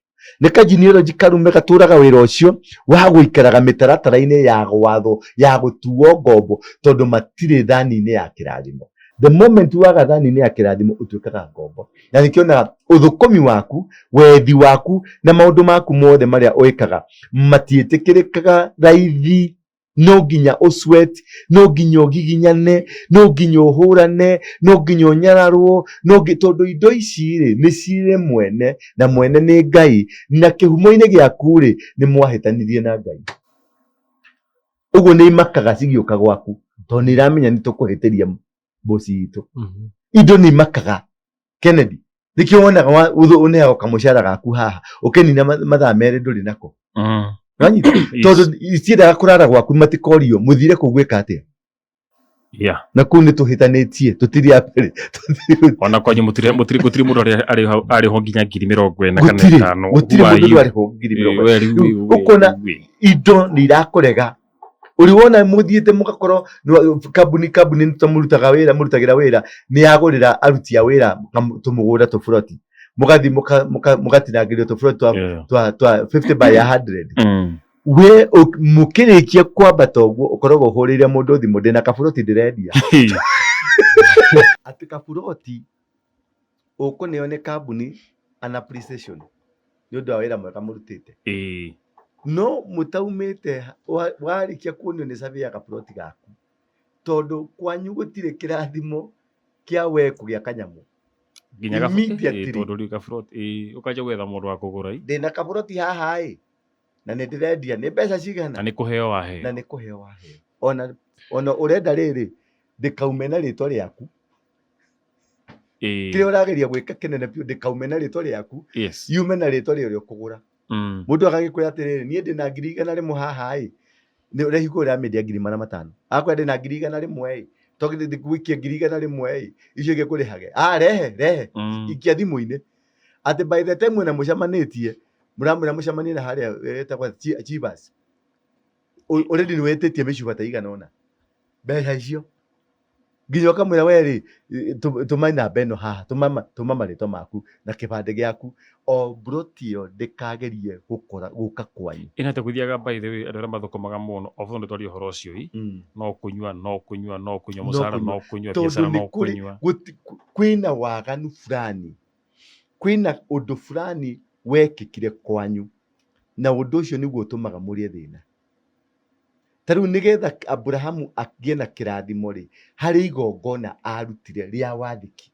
Nĩ ka genealogy karume gatũraga wĩra ũcio wa gũikaraga mĩtaratara-inĩ ya gwatho ya gũtuo ngombo tondũ matirĩ thani-inĩ ya kĩrathimo. The moment waga thani-inĩ ya kĩrathimo ũtuĩkaga ngombo. Na nĩkĩo onaga ũthũkũmi waku, wethi waku na maũndũ maku mothe marĩa wĩkaga matiĩtĩkĩrĩkaga raithi. No nginya ũsweat, no nginya ũgiginyane, no nginya ũhũrane, no nginya ũnyararwo, no tondũ indo ici rĩ nĩ cirĩ mwene na mwene nĩ Ngai, na kĩhumo-inĩ gĩaku rĩ nĩ mwahĩtanirie na Ngai. Ũguo nĩ imakaga cigĩũka gwaku tondũ nĩ iramenya nĩ tũkũhĩtĩria bosi itũ. Indo nĩ imakaga Kennedy. Nĩkĩo wonaga ũneagwo kamũcara gaku haha ũkĩnina mathaa merĩ ndũrĩ nako. Nĩwanyita? Tondũ itiendaga kũrara gwaku matikorio mũthire kũu gwĩka atĩa. Na kũu nĩ tũhĩtanĩtie tũtirĩ a mbere. Ona kwanyu mũtirĩ mũtirĩ gũtirĩ mũndũ arĩ ho nginya 40,000 kana Gũtirĩ, 5. gũtirĩ mũndũ arĩ ho 40,000. Ũkona indo nĩ irakũrega. Ũrĩ wona mũthiĩte mũgakorwo kambuni nĩ mũrutaga wĩra mũrutagĩra wĩra nĩ yagũrĩra aruti a wĩra tũmũgũnda tũburoti mũgathiĩ mũgatinangĩrio tũburoti twa 50 by 100. We mũkĩrĩkia kwambata ũguo ũkoragwo ũhũrĩire mũndũ thimũ, ndĩna kaburoti ndĩrendia. Atĩ kaburoti ũkũneo nĩ kambuni an appreciation nĩ ũndũ wa wĩra mwega mũrutĩte. No mũtaumĩte warĩkia kuonio nĩ survey ya kaburoti gaku, tondũ kwanyu gũtirĩ kĩrathimo kĩa we kũgĩa kanyamũ. Nginya Immediately. Tondũ rĩu gaburoti ũkanjia gwetha mũndũ wa kũgũra ĩ. Ndĩna kaburoti haha ĩ na nĩ ndĩrendia nĩ mbeca cigana? Na nĩ kũheo waheo. Na nĩ kũheo waheo. Ona ũrenda rĩrĩ ndĩkaume na rĩtwa rĩaku. Kĩrĩa ũrageria gwĩka kĩnene biũ ndĩkaume na rĩtwa rĩaku, yume na rĩtwa rĩa ũrĩa ũkũgũra. Mũndũ agagĩkwĩra atĩrĩrĩ, niĩ ndĩna 100,000 haha ĩ, nĩ ũrehingwo ũramĩendia 500,000. Agakwĩra ndĩna 100,000 ĩ, to gũikia 100,000 ĩ, icio ingĩ ngũrĩhage. Ah, rehe rehe. Ikia thimũ-inĩ. Atĩ by the time mwĩna mũcemanĩtie, mũramwĩra mũcemanie na harĩa ĩtagwo Chivas. Already nĩ wĩtĩtie mĩcuba ta igana ũna. Mbeca icio. Nginya ũkamwĩra we rĩ, tũma namba ĩno haha, tũma marĩtwa maku na kĩbandĩ gĩaku. O mburoti ĩyo ndĩkagerie gũkora gũka kwanyu. Ĩna atĩa gũthiaga by the way andũ arĩa mathũkũmaga mũno oboth nĩ twaria ũhoro ũcio ĩ, no kũnyua no kũnyua no kũnyua No mũcara kũnyua. no kũnyua Tondũ biacara nĩ no kũrĩ kũnyua. Kwĩna waganu fulani, kwĩna ũndũ fulani wekĩkire kwanyu, na ũndũ ũcio nĩguo ũtũmaga mũrĩe thĩna. Ta rĩu nĩgetha Aburahamu agĩe na kĩrathimo rĩ, harĩ igongona arutire rĩa wathĩki.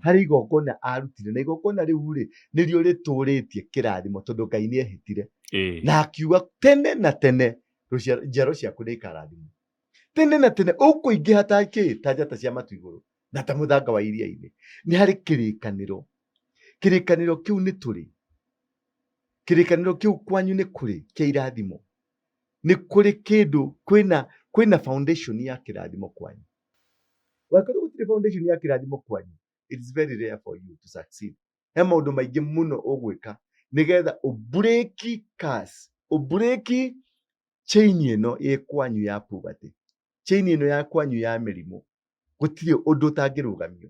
Harĩ igongona arutire, na igongona rĩu rĩ, nĩrĩo rĩtũrĩtie kĩrathimo tondũ Ngai nĩ ehĩtire. Na akiuga tene na tene njiaro ciaku nĩ ikarathimwo. Tene na tene ũkũingĩha ta kĩ? Ta njata cia matu igũrũ na ta mũthanga wa iria-inĩ. Nĩ harĩ kĩrĩkanĩro. Kĩrĩkanĩro kĩu nĩ tũrĩ. Kĩrĩkanĩro kĩu kwanyu nĩ kũrĩ kĩa irathimo. Nĩ kũrĩ kĩndũ, kwĩna foundation ya kĩrathimo kwanyu. Wakorwo gũtirĩ foundation ya kĩrathimo kwanyu, it's very rare for you to succeed. He maũndũ maingĩ mũno ũgwĩka nĩgetha ũbreak curse, ũbreak chain ĩno ĩ kwanyu ya poverty, chain ĩno ya kwanyu ya mĩrimũ. Gũtirĩ ũndũ ũtangĩrũgamio,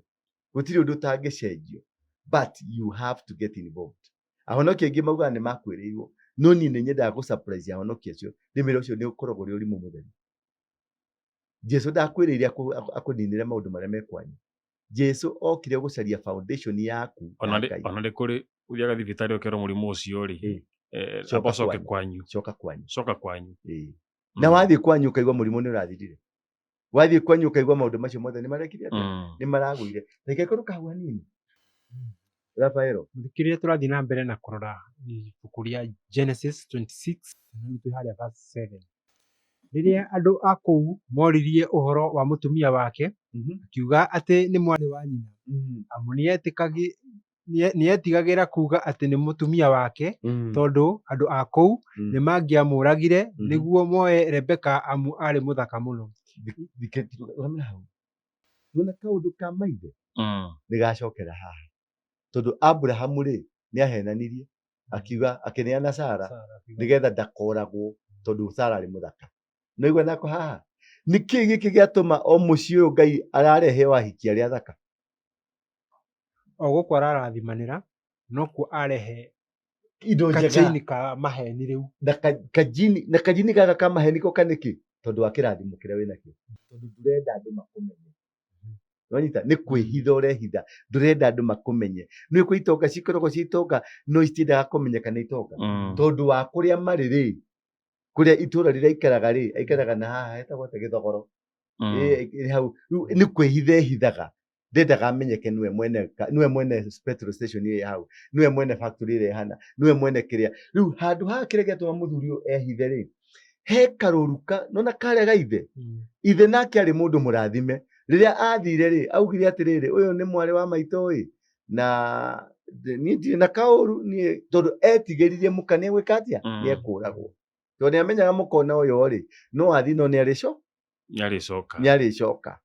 gũtirĩ ũndũ ũtangĩcenjio, but you have to get involved. Ahonokia aingĩ maugaga nĩ makwĩrĩirwo, no niĩ nĩ nyendaga gũ surprise ahonokia acio, ndĩmere ũcio nĩ ũkoragwo ũrĩ ũrimũ mũtheri. Jesu ndakwĩrĩire akũninĩre maũndũ marĩa me kwanyu. Jesu okire gũcaria foundation yaku Ona na rĩ Ngai. Ona nĩ kũrĩ ũthiaga thibitarĩ ũkerwo mũrimũ ũcio rĩ, Coka amba ũcoke kwanyu. kwanyu. Coka kwanyu. Coka kwanyu. Na wathiĩ kwanyu ũkaigua mũrimũ nĩ ũrathirire. Wathiĩ kwanyu ũkaigua maũndũ macio mothe nĩ marekire atĩa? Nĩ maragũire. Reke ngorwo kahau hanini. Rafaelo. Mũthikĩrĩria, tũrathiĩ na mbere na kũrora ibuku rĩa Genesis 26 na rĩu twĩ harĩa verse 7. Rĩrĩa andũ a kũu moririe ũhoro wa mũtumia wake, akiuga atĩ nĩ mwarĩ wa nyina, amu nĩetigagĩra kuuga atĩ nĩ mũtumia wake, tondũ andũ a kũu nĩmangĩamũragire nĩguo moe Rebeka amu aarĩ mũthaka mũno. Rũgamĩra hau. Nĩwona kaũndũ ka maithe nĩ gacokera haha. Tondũ Abrahamu rĩ, nĩ ahenanirie akiuga akĩneana Sara nĩgetha ndakoragwo tondũ Sara arĩ mũthaka. Nĩwaigua nako haha? Nĩkĩ gĩkĩ gĩatũma o mũciĩ ũyũ Ngai ararehe o ahiki arĩa athaka? O gũkũ ararathimanĩra, nokuo arehe indo njega kachaini ka maheni rĩu. Na kajini, na kajini gaka ka maheni ko kanĩkĩ? Tondũ wa kĩrathimo kĩrĩa wĩnakĩo. Tondũ ndũrenda andũ makũmenye. Wanyita? Nĩ kwĩhitha ũrehitha, ndũrenda andũ makũmenye. Nĩ kwĩ itonga cikoragwo ciĩ itonga no itiendaga kũmenyeka nĩ itonga. Tondũ wa kũrĩa marĩ rĩ, kũrĩa itũra rĩrĩa aikaraga rĩ, aikaraga na haha hetagwo atĩa Gĩthogoro. Ĩ hau. Rĩu nĩ kwĩhitha ehithaga. Ndendaga amenyeke nĩwe mwene nĩwe mwene petrol station ĩrĩa hau, nĩwe mwene factory ĩrĩa ĩhana, nĩwe mwene kĩrĩa. Rĩu handũ haha kĩrĩa gĩatũma mũthuri ũyũ ehithe rĩ, he karũruka, nona karĩa ga ithe. Ithe nake arĩ mũndũ mũrathime. Rĩrĩa athire rĩ, augire atĩrĩrĩ, ũyũ nĩ mwarĩ wa maitũ ĩ, Na niĩ ndirĩ na kaũru niĩ, tondũ etigĩririe mũka nĩ egwĩka atĩa? Nĩ ekũragwo, tondũ nĩ amenyaga mũka ona ũyũ rĩ, no athiĩ no nĩ arĩco Nĩarĩcoka. Nĩ arĩcoka,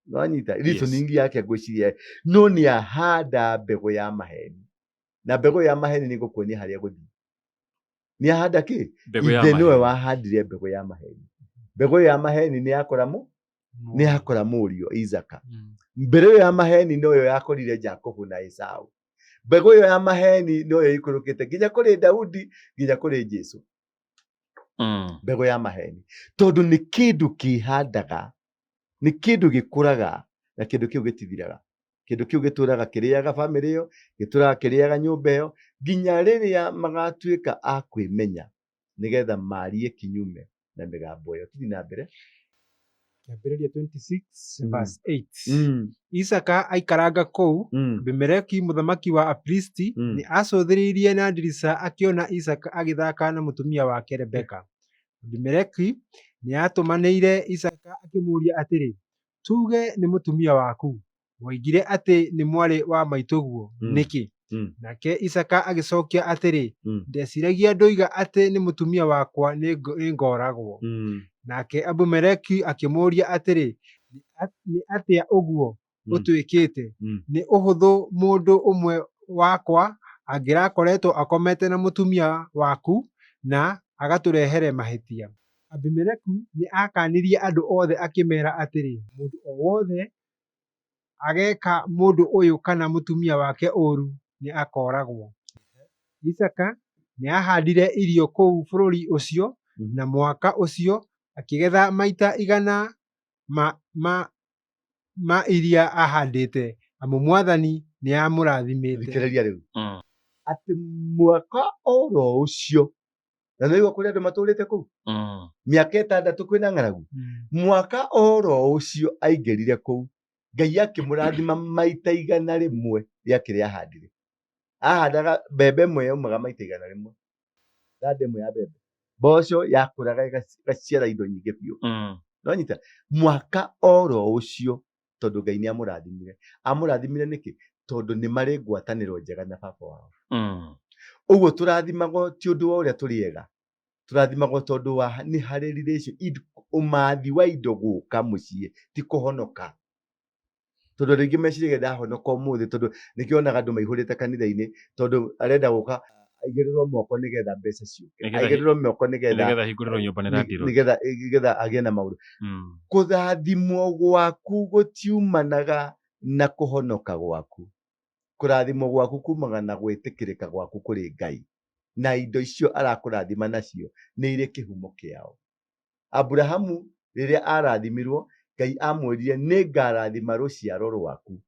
nwanyita reasoning yake ngwĩciria, no nĩ ahanda mbegũ ya maheni, na mbegũ ya maheni nĩ ngũkuonia harĩa gũthiĩ. Nĩ ahanda kĩ? Mbegũ ya Ithe nĩwe maheni. Wahandire mbegũ ya maheni. Mbegũ ya maheni nĩ yakora mũ nĩ yakora mũriũ Isaka. Mbegũ ĩyo ya maheni noyo yakorire Jakubu na Esau. Mbegũ ĩyo ya maheni noyo ĩikũrũkĩte nginya kũrĩ Daudi, nginya kũrĩ Jesu. Mbegũ ya maheni, tondũ nĩ kĩndũ kĩhandaga, nĩ kĩndũ gĩkũraga, na kĩndũ kĩu gĩtithiraga. Kĩndũ kĩu gĩtũraga kĩrĩaga bamĩrĩ ĩyo, gĩtũraga kĩrĩaga nyũmba ĩyo, nginya rĩrĩa magatuĩka a kwĩmenya nĩgetha marie kinyume na mĩgambo ĩyo. Tũthiĩ na mbere. Kĩambĩrĩria 26 verse 8. Isaka aikaranga kũu, Abimeleki mũthamaki wa Afilisti nĩ acũthĩrĩirie na ndirica akĩona Isaka agĩthaka na mũtumia wake Rebeka. Abimeleki nĩ aatũmanĩire Isaka akĩmũũria atĩrĩ, "Tuuge nĩ mũtumia waku? Woigire atĩ nĩ mwarĩ wa maitũguo nĩkĩ?" Nake Isaka agĩcokia atĩrĩ, "Ndeciragia ndoiga atĩ nĩ mũtumia wakwa nĩ ngooragwo." Nake Abimeleki akĩmũũria atĩrĩ, "Nĩ atĩa ũguo ũtwĩkĩte? Nĩ ũhũthũ mũndũ ũmwe wakwa angĩrakoretwo akomete na mũtumia waku na agatũrehere mahĩtia." Abimeleku nĩ aakaanirie andũ othe akĩmeera atĩrĩ, "Mũndũ o wothe ageeka mũndũ ũyũ kana mũtumia wake ũũru nĩ akooragwo." Isaaka nĩ aahandire irio kũu bũrũri ũcio, na mwaka ũcio akĩgetha maita 100 ma iria aahandĩte, amu Mwathani nĩamũrathimĩte. Thikĩrĩria rĩu. Atĩ mwaka oro ũcio, na nĩigua kũrĩ andũ matũrĩte kũu mĩaka 6 kwĩna ng'aragu, mwaka oro ũcio aingĩrire kũu, Ngai akĩmũrathima maita 100 rĩa kĩrĩa ahandire. Ahandaga mbembe ĩmwe yaumaga maita 100, thanda ĩmwe ya mbembe. Mboco yakũraga ĩgaciara indo nyingĩ biũ. Nonyita mwaka oro ũcio, tondũ Ngai nĩ amũrathimire. Amũrathimire nĩkĩ? Tondũ nĩ marĩ ngwatanĩro njega na baba wao. Ũguo tũrathimagwo ti ũndũ wa ũrĩa tũrĩ ega, tũrathimagwo tondũ wa nĩ harĩ relation, ũmathi wa indo gũka mũciĩ, ti kũhonoka. Tondũ andũ aingĩ meciragia ndahonoka ũmũthĩ, tondũ nĩkĩo wonaga andũ maihũrĩte kanitha-inĩ, tondũ arenda gũka aigĩrĩrwo moko nĩgetha mbeca ciũke, aigĩrĩrwo moko nĩgetha Nĩgetha ahingũrĩrwo nyũmba nĩ landlord. Nĩgetha agĩe na maũndũ. Kũrathimwo gwaku gũtiumanaga na kũhonoka gwaku. Kũrathimwo gwaku kumaga na gwĩtĩkĩrĩka gwaku kũrĩ Ngai, na indo icio arakũrathima nacio nĩ irĩ kĩhumo kĩao. Aburahamu rĩrĩa arathimirwo, Ngai amwĩrire, "Nĩ ngarathima rũciaro rwaku,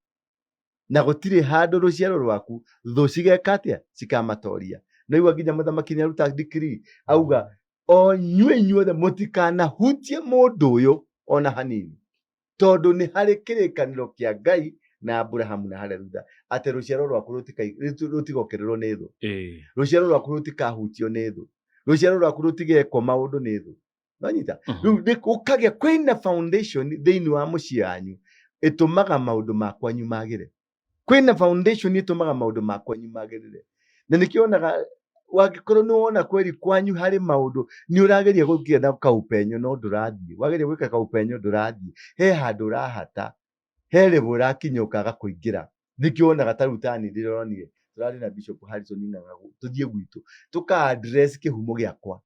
na gũtirĩ handũ rũciaro rwaku thũ cigeka atĩa? Cikamatoria." Naigua nginya mũthamaki nĩ aruta decree, auga o nyuĩ inyuothe mũtikanahutie mũndũ ũyũ ona hanini, tondũ nĩ harĩ kĩrĩkanĩro kĩa Ngai na Aburahamu na harĩa thutha, atĩ rũciaro rwaku rũtigokĩrĩrwo nĩ thũ, rũciaro rwaku rũtikahutio nĩ thũ, rũciaro rwaku rũtigekwo maũndũ nĩ thũ. Nonyita? Rĩu gũkagĩa kwĩna foundation thĩinĩ wa mũciĩ wanyu ĩtũmaga maũndũ ma kwanyu magĩre. Kwĩna foundation ĩtũmaga maũndũ ma kwanyu magĩrĩre, na nĩkĩo wonaga wangĩkorwo nĩ wona kweri kwanyu harĩ maũndũ nĩ ũrageria gũkĩa na kaupenyo no ndũrathiĩ, wageria gwĩka kaupenyo ndũrathiĩ, he handũ ũrahata, he level ũrakinya ũkaga kũingĩra. Nĩkĩo wonaga ta rĩu tani ndĩronire tũrarĩ na Bishop Harrison Ng'ang'a, tũthiĩ gwitũ tũka address kĩhumo gĩakwa,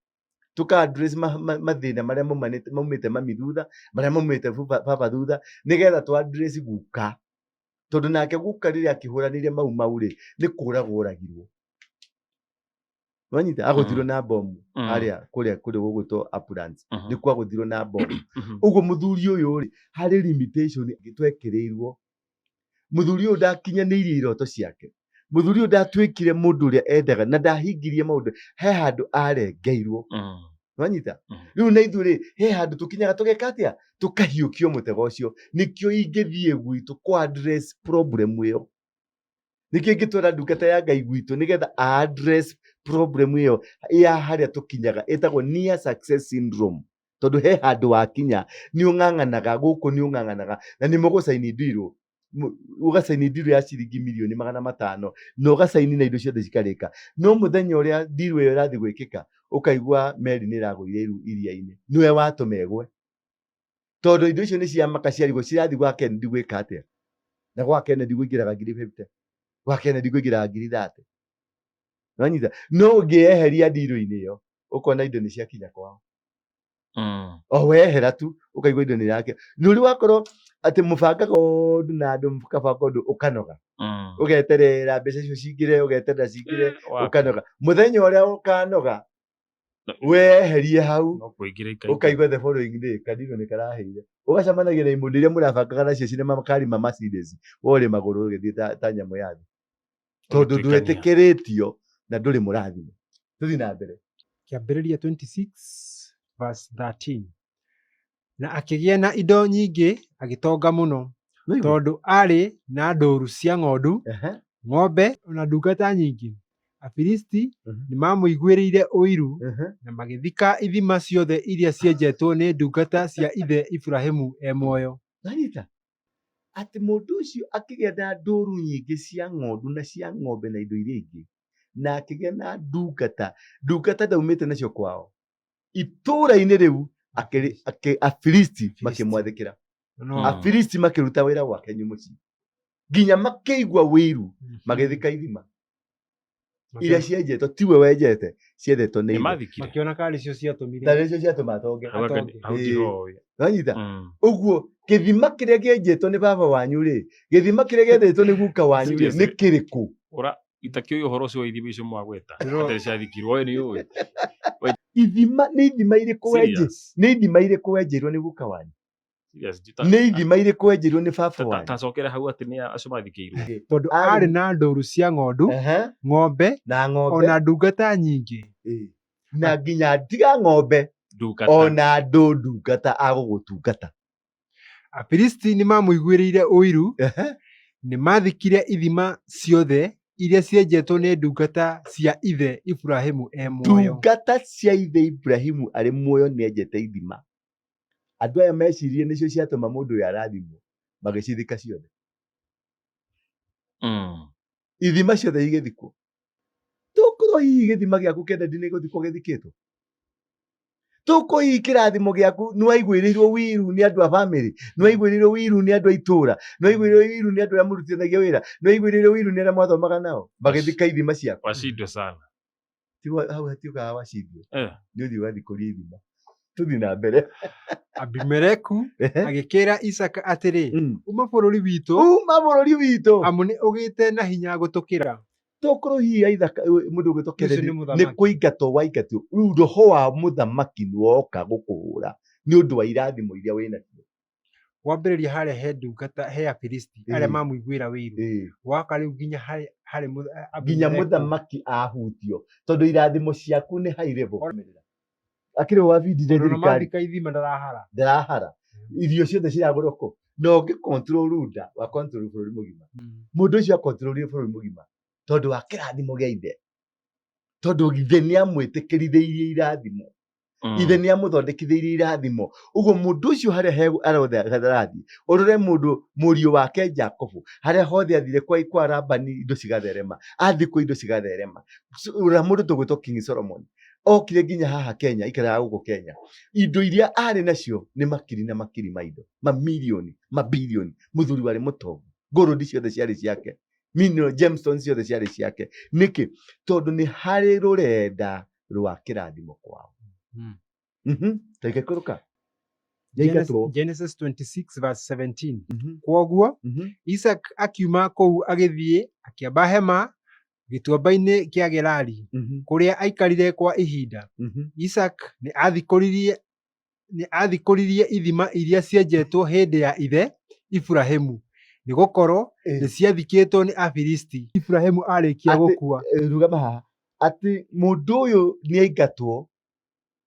tũka address mathĩna marĩa maumĩte mami thutha, marĩa maumĩte baba thutha, nĩgetha tũ address guka, tondũ nake guka rĩrĩa akĩhũranĩire mau mau rĩ, nĩ kũragwo oragirwo. Wanyita agũthirwo na bomu harĩa kũrĩa kũrĩa gũgwĩtwo Uplands, nĩ kwagũthirwo na bomu. Ũguo mũthuri ũyũ rĩ, harĩ limitation twekĩrĩirwo. Mũthuri ũyũ ndakinyanĩirie iroto ciake, mũthuri ũyũ ndatuĩkire mũndũ ũrĩa endaga na ndahingirie maũndũ, he handũ arengeirwo. Nwanyita? Rĩu na ithuĩ rĩ, he handũ tũkinyaga tũgeka atĩa? Tũkahiũkio mũtego ũcio. Nĩkĩo ingĩthiĩ gwitũ kũ address problem ĩyo, nĩkĩo ingĩtwara ndungata ya Ngai gwitũ nĩgetha a address problem ĩyo ya harĩa tũkinyaga, ĩtagwo near success syndrome, tondũ he handũ wakinya nĩ ũng'ang'anaga gũkũ, nĩ ũng'ang'anaga na nĩ mũgũcaini ndirũ. Ũgacaini ndiru ya ciringi mirioni 500 na ũgacaini na indo ciothe cikarĩka, no mũthenya ũrĩa ndiru ĩyo ĩrathiĩ gwĩkĩka ũkaigua meri nĩ ĩragũire iria-inĩ. Nĩwe watũma ĩgwe, tondũ indo icio nĩ cia maka ciarigwo cirathiĩ gwa Kennedy gwĩka atĩa, na gwa Kennedy kũingĩraga 50,000, gwa Kennedy kũingĩraga 30,000. Nĩwanyita? No ũngĩeheria ndiru-inĩ ĩyo ũkona indo nĩ ciakinya kwao. O wehera tu ũkaigua indo nĩ irake. Nĩ ũrĩ wakorwo atĩ mũbangaga ũndũ na andũ, mũkabanga ũndũ ũkanoga, ũgeterera mbeca icio cingĩre, ũgeterera cingĩre, ũkanoga. Mũthenya ũrĩa ũkanoga weherie hau, no kũingĩra ikaingĩra. Ũkaigua the following day kanino nĩ karahĩire. Ũgacemanagia na imũndũ iria mũrabangaga nacio cina makari ma Mercedes, we ũrĩ magũrũ ũgĩthiĩ ta nyamũ ya thĩ, tondũ Ũgĩtuĩkania. ndwĩtĩkĩrĩtio na ndũrĩ mũrathime. Tũthiĩ na mbere. Kĩambĩrĩria 26 verse 13. Na akĩgĩa na indo nyingĩ, agĩtonga mũno, Nĩũigua? tondũ aarĩ na ndũũru cia ng'ondu, ng'ombe ona ndungata nyingĩ. Afilisti nĩ maamũiguĩrĩire ũiru na magĩthika ithima ciothe iria cienjetwo nĩ ndungata cia ithe Iburahĩmu e muoyo. Nanyita atĩ mũndũ ũcio akĩgĩa na ndũru nyingĩ cia ng'ondu na cia ng'ombe na indo iria ingĩ, na akĩgĩa na ndungata. Ndungata ndaumĩte nacio kwao itũũra-inĩ rĩu, Afilisti makĩmwathĩkĩra. Afilisti makĩruta wĩra gwake mũciĩ nginya makĩigua wĩiru, magĩthika ithima iria cienjetwo, tiwe wenjete, ciendetwo nĩ Nĩ ithe. mathikire. Makĩona karĩ cio ciatũmire Tarĩ cio ciatũma atonge. Hau Atonge. hau ndihoĩ. Wanyita? Ũguo gĩthima kĩrĩa kĩenjetwo nĩ baba wanyu rĩ, gĩthima kĩrĩa kĩenjetwo nĩ guka wanyu rĩ, Seriously. nĩ kĩrĩkũ? Ura itakĩũĩ ũhoro ũcio wa ithima icio mwagweta Ndĩro- atĩ ciathikirwo we nĩ ũĩ? Ithima nĩ ithima irĩkũ wenje? Serious. Nĩ ithima irĩkũ wenjeirwo nĩ guka wanyu? Serious, Nĩ ithima irĩkũ wenjeirwo nĩ baba wanyu? tacokere hau atĩ nĩ acio mathikĩirwo. Tondũ aarĩ na ndũũru cia ng'ondu, ng'ombe Na ng'ombe ona ndungata nyingĩ. Ĩĩ. Na nginya tiga ng'ombe, Ndungata. ona andũ ndungata agũgũtungata. Afilisti nĩ maamũiguĩrĩire ũiru, nĩ maathikire ithima ciothe iria cienjetwo nĩ ndungata cia ithe Iburahĩmu e muoyo. Ndungata cia ithe Ibrahimu arĩ muoyo nĩenjete ithima. Andũ aya mecirie nĩcio ciatũma mũndũ ũyũ arathimwo, magĩcithika ciothe. Ithima ciothe igĩthikwo. Tokorwo hihi gĩthima gĩaku Kennedy nĩ gũthikwo gĩthikĩtwo. Tokorwo hihi kĩrathimo gĩaku nĩwaiguĩrĩirwo wiru nĩ andũ a bamĩrĩ, nĩwaiguĩrĩirwo wiru nĩ andũ a itũũra, nĩwaiguĩrĩirwo wiru nĩ andũ arĩa mũrutithanagia wĩra, nĩwaiguĩrĩirwo wiru nĩ arĩa mwathomaga nao, magĩthika ithima ciaku. Washindwe sana. Tigo hau hatiukaga wacindwe. Nĩ ũthiĩ ũgathikũria ithima. Tũthiĩ na mbere. Abimeleku agĩkĩra Isaaka atĩrĩ, Uma bũrũri witũ, Uma bũrũri witũ, amu nĩ ũgĩte na hinya gũtũkĩra. Tokorwo hihi Aithaka mũndũ ũgwĩtwo Ũcio Kennedy nĩ nĩ mũthamaki. kũingatwo waingatwo. Rĩu roho wa mũthamaki nĩ woka gũkũhũra nĩ ũndũ wa irathimo iria wĩ nacio. Wambĩrĩria harĩa he ndungata he Afilisti arĩa mamũiguĩra wĩiru, waka rĩu nginya harĩ nginya Abimeleku. Mũthamaki ahutio tondũ irathimo ciaku nĩ high level. Akĩrĩ wabindire Tondũ ona thirikari. mathika ithima ndarahara. Ndarahara, irio ciothe ciragũrwo kũ? Na ũngĩ control runda wa control bũrũri mũgima. Mũndũ ũcio akontrolire bũrũri mũgima tondũ wa kĩrathimo gĩa ithe, tondũ ithe nĩ amwĩtĩkĩrithĩirie irathimo. Ithe nĩ amũthondekithĩirie irathimo. Ũguo mũndũ ũcio harĩa he arothe arathiĩ, ũrore mũndũ mũriũ wake Jacobo, harĩa hothe athire kwa Labani indo cigatherema, athiĩ kwa indo cigatherema. Ũrĩa mũndũ tũgwĩtwo King Solomon okire nginya haha Kenya, ikaraga gũkũ Kenya, indo iria arĩ nacio nĩ makiri na makiri ma indo, mamirioni, mabilioni. Mũthuri warĩ mũtongu, gold ciothe ciarĩ ciake, mineral gemstones ciothe ciarĩ ciake. Nĩkĩ? Tondũ nĩ harĩ rũrenda rwa kĩrathimo kwao. Reke kũrũka. Yaingatwo. Genesis 26 verse 17. Kwoguo Isaac akiuma kũu agĩthiĩ akĩamba hema gĩtuamba-inĩ kĩa Gerari, kũrĩa aikarire kwa ihinda. Isaac nĩ athikũririe ithima iria cienjetwo hĩndĩ ya ithe Iburahĩmu, nĩgũkorwo nĩ ciathikĩtwo nĩ Afilisti Iburahĩmu arĩkia gũkua. Rũgama haha, atĩ mũndũ ũyũ nĩ aingatwo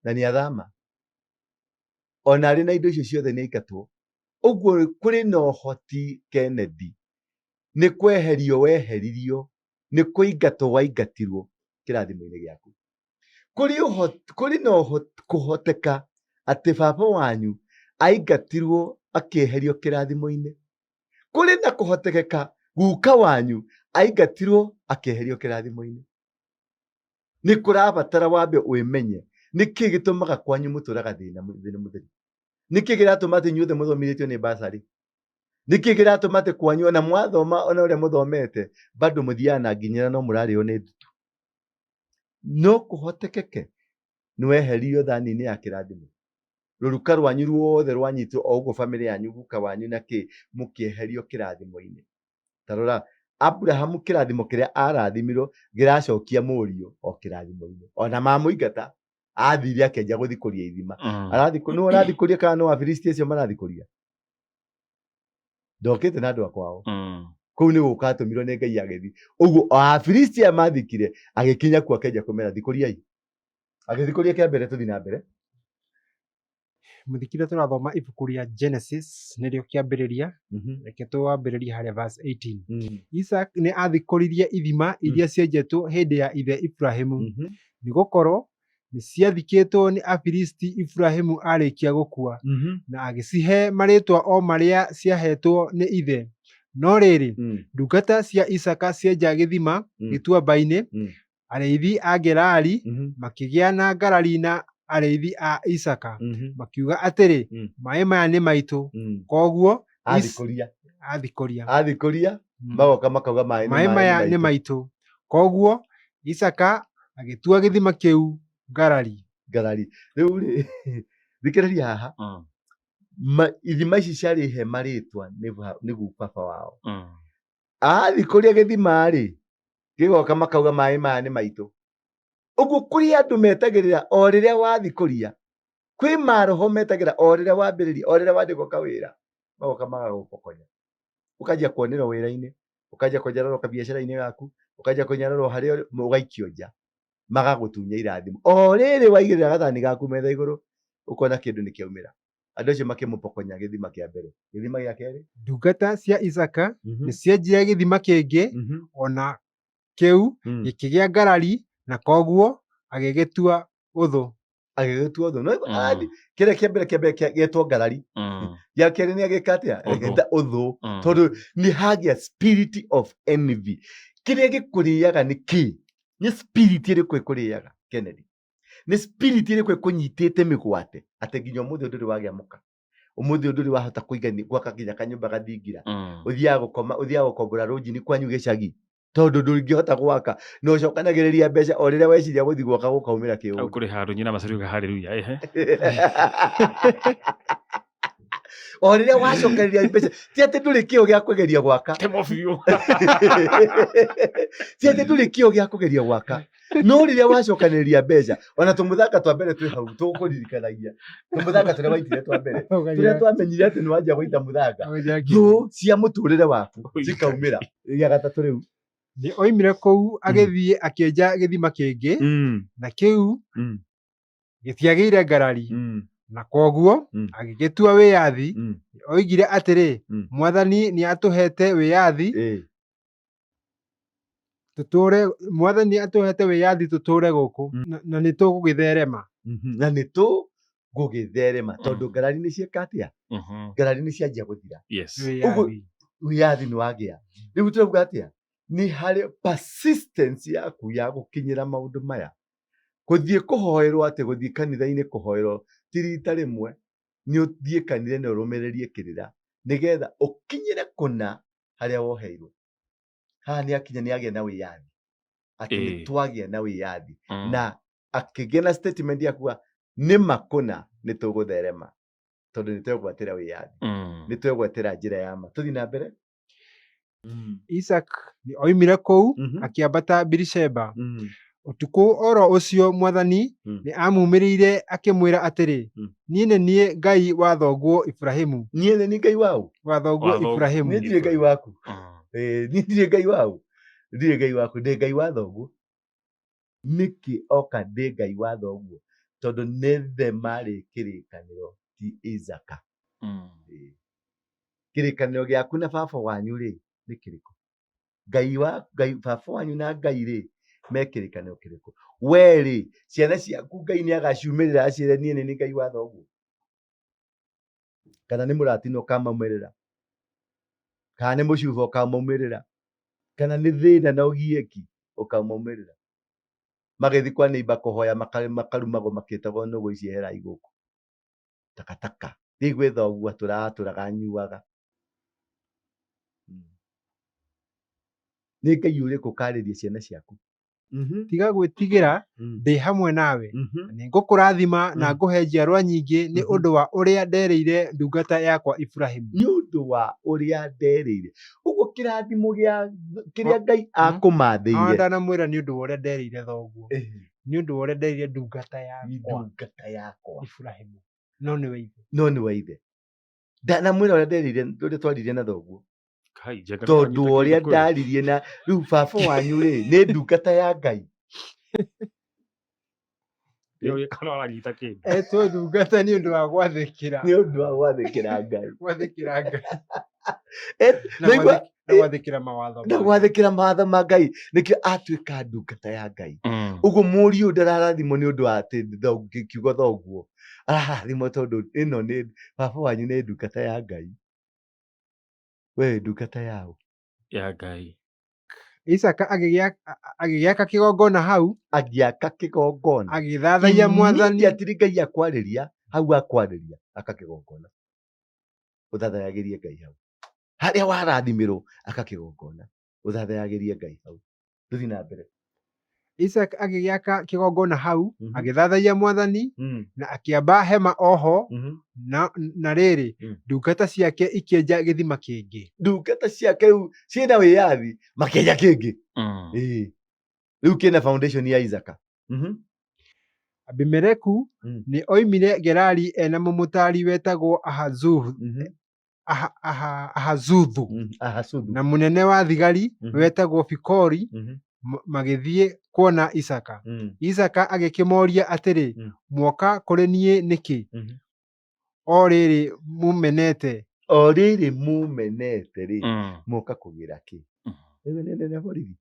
na nĩ athama, ona arĩ na indo icio ciothe nĩ aingatwo. Ũguo kũrĩ na ũhoti Kennedy nĩ kweherio weheririo, nĩ kũingatwo waingatirwo kĩrathimo-inĩ gĩaku. Kũrĩ ũhoti, kũrĩ na kũhoteka atĩ baba wanyu aingatirwo akĩeherio kĩrathimo-inĩ. Kũrĩ na kũhotekeka guka wanyu aingatirwo akĩeherio kĩrathimo-inĩ. Nĩ kũrabatara wambe wĩmenye nĩkĩ gĩtũmaga kwanyu mũtũraga thĩna thĩna mũtheri. Nĩkĩ kĩratũma atĩ inyuothe mũthomithĩtio nĩ basarĩ? Nĩkĩ kĩratũma atĩ kwanyu ona mwathoma ona ũrĩa mũthomete bado mũthiaga na nginyĩra no mũrarĩo nĩ ndutu? No kũhotekeke nĩ weherio thani-inĩ ya kĩrathimo. Rũruka rwanyu ruothe rwanyitwo o ũguo bamĩrĩ yanyu guka wanyu na kĩ mũkĩeherio kĩrathimo-inĩ. Ta rora Abrahamu kĩrathimo kĩrĩa arathimirwo kĩracokia mũriũ o kĩrathimo-inĩ. Ona mamũingata athire akĩanjia gũthikũria ithima. Arathikũ nũ arathikũria kana nĩ Afilisti acio marathikũria? Ndokĩte na andũ a kwao. Kũu nĩ gũka atũmirwo nĩ Ngai agĩthiĩ. Ũguo o Afilisti aya mathikire agĩkinya kuo akĩanjia kũmera thikũriai. Agĩthikũria kĩa mbere tũthiĩ na mbere. Mũthikire tũrathoma ibuku rĩa Genesis nĩrĩo kĩambĩrĩria, reke twambĩrĩrie harĩa verse 18. Isaac nĩ athikũririe ithima iria cienjetwo hĩndĩ ya ithe Iburahĩmu, nĩgũkorwo nĩ ciathikĩtwo nĩ Afilisti Iburahĩmu arĩkia gũkua, na agĩcihe marĩĩtwa o marĩa ciahetwo nĩ ithe. No rĩrĩ, ndungata cia Isaaka cienja gĩthima gĩtuamba-inĩ, arĩithi a Gerari makĩgĩa na ngarari na arĩithi a Isaaka, makiuga atĩrĩ, maĩ maya nĩ maitũ. Kwoguo Athikũria. Athikũria. Athikũria magoka makauga maĩ maĩ maya nĩ maitũ. Kwoguo Isaaka agĩtua gĩthima kĩu Ngarari. Ngarari. Rĩu rĩ, thikĩrĩria haha. Ithima ici ciarĩ he marĩtwa nĩ baba wao. Athikũria gĩthima rĩ, gĩgoka makauga maĩ maya nĩ maitũ. Ũguo kũrĩ andũ metagĩrĩra o rĩrĩa wathikũria. Kwĩ maroho metagĩra o rĩrĩa wambĩrĩria, o rĩrĩa wandĩkwo kawĩra, magoka magagũpokonya. Ũkanjia kuonerwo wĩra-inĩ, ũkanjia kũnyararwo kabiacara-inĩ gaku, ũkanjia kũnyararwo harĩa ũgaikio nja. Magagũtunya irathimo. O rĩrĩ waigĩrĩra gathani gaku metha igũrũ, ũkona kĩndũ nĩ kĩaumĩra. Andũ acio makĩmũpokonya gĩthima kĩa mbere. Gĩthima gĩa kerĩ? Ndungata cia Isaaka nĩ cienjire gĩthima kĩngĩ, ona kĩu gĩkĩgĩa ngarari na kwoguo agĩgĩtua ũthũ. Agĩgĩtua ũthũ. No kĩrĩa kĩa mbere kĩa mbere gĩetwo ngarari. Gĩa kerĩ nĩ agĩka atĩa? Agĩta ũthũ. Tondũ nĩ hagĩa spirit of envy. Kĩrĩa gĩkũrĩaga nĩ kĩ? Nĩ spirit ĩrĩkũ ĩkũrĩaga, Kennedy? Nĩ spirit ĩrĩkũ ĩkũnyitĩte mĩgwate atĩ nginya ũmũthĩ ndũrĩ wagĩa mũka? Ũmũthĩ ndũrĩ wahota kũigani gwaka nginya kanyũmba gathingira. Ũthiaga gũkoma, ũthiaga gũkombora rũnjini kwanyu gĩcagi. Tondũ ndũngĩhota gwaka na ũcokanagĩrĩria mbeca o rĩrĩa weciria gũthiĩ gwaka gũkaumĩra kĩũndũ. Hau kũrĩ handũ nyina macariuga haleluya ehe. O rĩrĩa wacokanĩrĩria mbeca ti atĩ ndũrĩ kĩo gĩa kũgeria gwaka. Temo biũ. Ti atĩ ndũrĩ kĩo gĩa kũgeria gwaka. No rĩrĩa wacokanĩrĩria mbeca ona tũmũthanga twa mbere twĩ hau tũkũririkanagia tũmũthanga tũrĩa waitire twa mbere tũrĩa twamenyire atĩ nĩ wanjia gũita mũthanga thũ cia mũtũrĩre waku cikaumĩra. Gĩa gatatũ rĩu. Nĩ oimire kũu agĩthiĩ akĩenja gĩthima kĩngĩ, na kĩu gĩtiagĩire ngarari, na kwoguo agĩgĩtua wĩyathi. Oigire atĩrĩ, Mwathani nĩatũheete wĩyathi tũtũũre, Mwathani nĩatũheete wĩyathi tũtũũre gũkũ, na nĩtũgũgĩtherema. Na nĩtũgũgĩtherema tondũ ngarari nĩ ciĩka atĩa? Ngarari nĩ cianjia gũthira. Ũguo wĩyathi nĩ wagĩa. Rĩu tũrauga atĩa? Nĩ harĩ persistence yaku ya gũkinyĩra maũndũ maya. Gũthiĩ kũhoerwo atĩ gũthiĩ kanitha-inĩ kũhoerwo ti rita rĩmwe, nĩ ũthiĩ kanitha na ũrũmĩrĩrie kĩrĩra nĩgetha ũkinyĩre kũna harĩa woheirwo. Haha nĩ akinya nĩ agĩa na wĩyathi. Atĩ nĩ twagĩa na wĩyathi. Na akĩgĩa na statement ya kuga nĩ ma kũna nĩ tũgũtherema tondũ nĩ twegwatĩra wĩyathi. Nĩ twegwatĩra njĩra ya ma. Tũthiĩ na mbere. Isaac nĩ oimire kũu akĩambata Birisheba. Ũtukũ oro ũcio Mwathani nĩ aamumĩrĩire akĩmwĩra atĩrĩ, Niĩ nĩ niĩ Ngai wa thoguo Iburahĩmu. Niĩ nĩ niĩ Ngai waũ? Wa thoguo Iburahĩmu. Niĩ ndirĩ Ngai waku. Niĩ ndirĩ Ngai waũ? Ndirĩ Ngai waku, ndĩ Ngai wa thoguo. Nĩkĩ oka ndĩ Ngai wa thoguo? Tondũ nĩ the marĩ kĩrĩkanĩro ti Isaaka. Kĩrĩkanĩro gĩaku na baba wanyu rĩ nĩ kĩrĩkũ? Ngai wa Ngai baba wanyu na Ngai rĩ me kĩrĩkanĩro kĩrĩkũ? We rĩ ciana ciaku Ngai nĩ agaciumĩrĩra aciĩre niĩ nĩ niĩ Ngai wa thoguo? Kana nĩ mũratino ũkamaumĩrĩra? Kana nĩ mũcuba ũkamaumĩrĩra, kana nĩ thĩna na ũgiĩki ũkamaumĩrĩra. Magĩthiĩ kwa neighbor kũhoya makarumagwo makĩtagwo nũgũ ici eherai gũkũ. Takataka. Thiĩ gwĩ thoguo atũraga atũraga anyuaga. Nĩ Ngai ũrĩkũ ũkarĩria ciana ciaku? Tiga gwĩtigĩra, ndĩ hamwe nawe. Nĩ ngũkũrathima na ngũhe njiarwa nyingĩ nĩ ũndũ wa ũrĩa nderĩire ndungata yakwa Iburahĩmu. Nĩ ũndũ wa ũrĩa nderĩire. Ũguo kĩrathimo gĩa kĩrĩa Ngai akũmathĩire. Ndanamwĩra nĩ ũndũ wa ũrĩa nderĩire thoguo. Nĩ ũndũ wa ũrĩa nderĩire ndungata yakwa. Ndungata yakwa. Iburahĩmu. No nĩwe ithe. No nĩwe ithe. Ndanamwĩra ũrĩa nderĩire, ũrĩa twaririe na thoguo. Tondũ ũrĩa ndaririe na rĩu baba wanyu rĩ nĩ ndungata ya Ngai. Etwo ndungata nĩ ũndũ wa gwathĩkĩra. Nĩ ũndũ wa gwathĩkĩra Ngai. Gwathĩkĩra Ngai. Na gwathĩkĩra mawatho. Na gwathĩkĩra mawatho ma Ngai. Nĩkĩo atuĩka ndungata ya Ngai. Ũguo mũriũ ndararathimwo nĩ ũndũ wa atĩ kiugo thoguo. Ararathimwo tondũ ĩno nĩ baba wanyu nĩ ndungata ya Ngai. We ndungata yao ya Ngai. Isaka agĩgĩaka kĩgongona hau, agĩaka kĩgongona, agĩthathaiya Mwathani. Immediately Ngai akwarĩria hau, akwarĩria aka kĩgongona, ũthathayagĩrie Ngai hau harĩa warathimirwo, aka kĩgongona ũthathayagĩrie Ngai hau. Tũthiĩ na mbere. Isaka agĩgĩaka kĩgongona hau, agĩthathaiya Mwathani, na akĩamba hema oho. Na rĩrĩ, ndungata ciake ikĩenja gĩthima kĩngĩ. Ndungata ciake rĩu ciĩna wĩyathi, makĩenja kĩngĩ. Rĩu kĩna foundation ya Isaka. Abimeleku nĩ oimire Gerari ena mũmũtaari wetagwo Ahazuthu na mũnene wa thigari wetagwo Fikori, magĩthiĩ kuona Isaka. Isaka agĩkĩmoria atĩrĩ, mwoka kũrĩ niĩ nĩkĩ? O rĩrĩ mumenete. O rĩrĩ mumenete rĩ, mwoka kũgĩra kĩ? Rĩu nĩ nene borithi.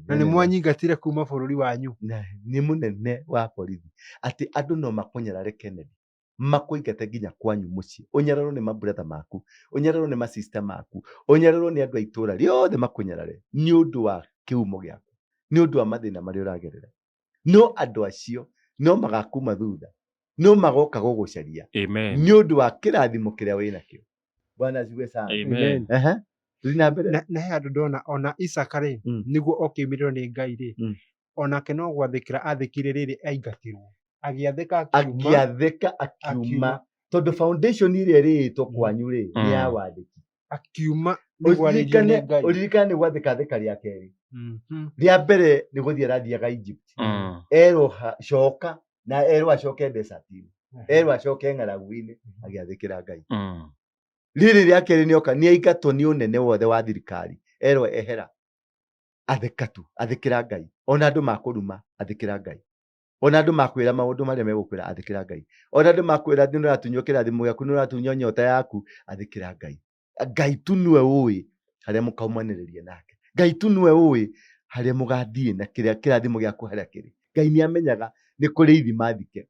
Na nĩ mwanyingatire kuma bũrũri wanyu. Nĩ mũnene wa borithi. Atĩ andũ no makũnyarare Kennedy, makũingate nginya kwanyu mũciĩ, ũnyararwo nĩ maburatha maku, ũnyararwo nĩ masista maku, ũnyararwo nĩ andũ a itũũra rĩothe, makũnyarare nĩ ũndũ wa kĩhumo gĩaku, nĩ ũndũ wa mathĩna marĩa ũragerera. No andũ acio no magakuma thutha, no magoka gũgũcaria nĩ ũndũ wa kĩrathimo kĩrĩa wĩnakĩo. Bwana asifiwe sana. Amen. Tũthiĩ na mbere. Na he handũ ndona ona Isaka rĩ, nĩguo okĩumĩrĩrwo nĩ Ngai rĩ, onake no gwathĩkĩra athĩkire rĩrĩ aingatirwo. Agĩathĩka akiuma. Agĩathĩka akiuma. Tondũ foundation ĩrĩa ĩrĩĩtwo kwanyu rĩ, nĩ ya wathĩki. Akiuma nĩguo arĩrio nĩ Ngai. Ũririkane nĩ gwathĩka athĩka rĩa kerĩ. Rĩa mbere nĩ gũthiĩ arathiaga Egypt. Erwo coka na erwo acoke desert-inĩ. Erwo acoke ng'aragu-inĩ, agĩathĩkĩra Ngai. Rĩrĩ rĩa kerĩ nĩoka nĩ aingatwo nĩ ũnene wothe wa thirikari. Erwo ehera. Athĩka tu, athĩkĩra Ngai. Ona andũ makũruma, athĩkĩra Ngai. Ona andũ makwĩra maũndũ marĩa megũkwĩra, athĩkĩra Ngai. Ona andũ makwĩra nĩ ũratunywo kĩrathimo gĩaku, nĩ ũratunywo nyota yaku, athĩkĩra Ngai. Ngai tu nĩwe ũĩ harĩa mũkaumanĩrĩria nake. Ngai tu nĩwe ũĩ harĩa mũgathiĩ na kĩrĩa kĩrathimo gĩaku harĩa kĩrĩ. Ngai nĩ amenyaga nĩ kũrĩ ithima thike.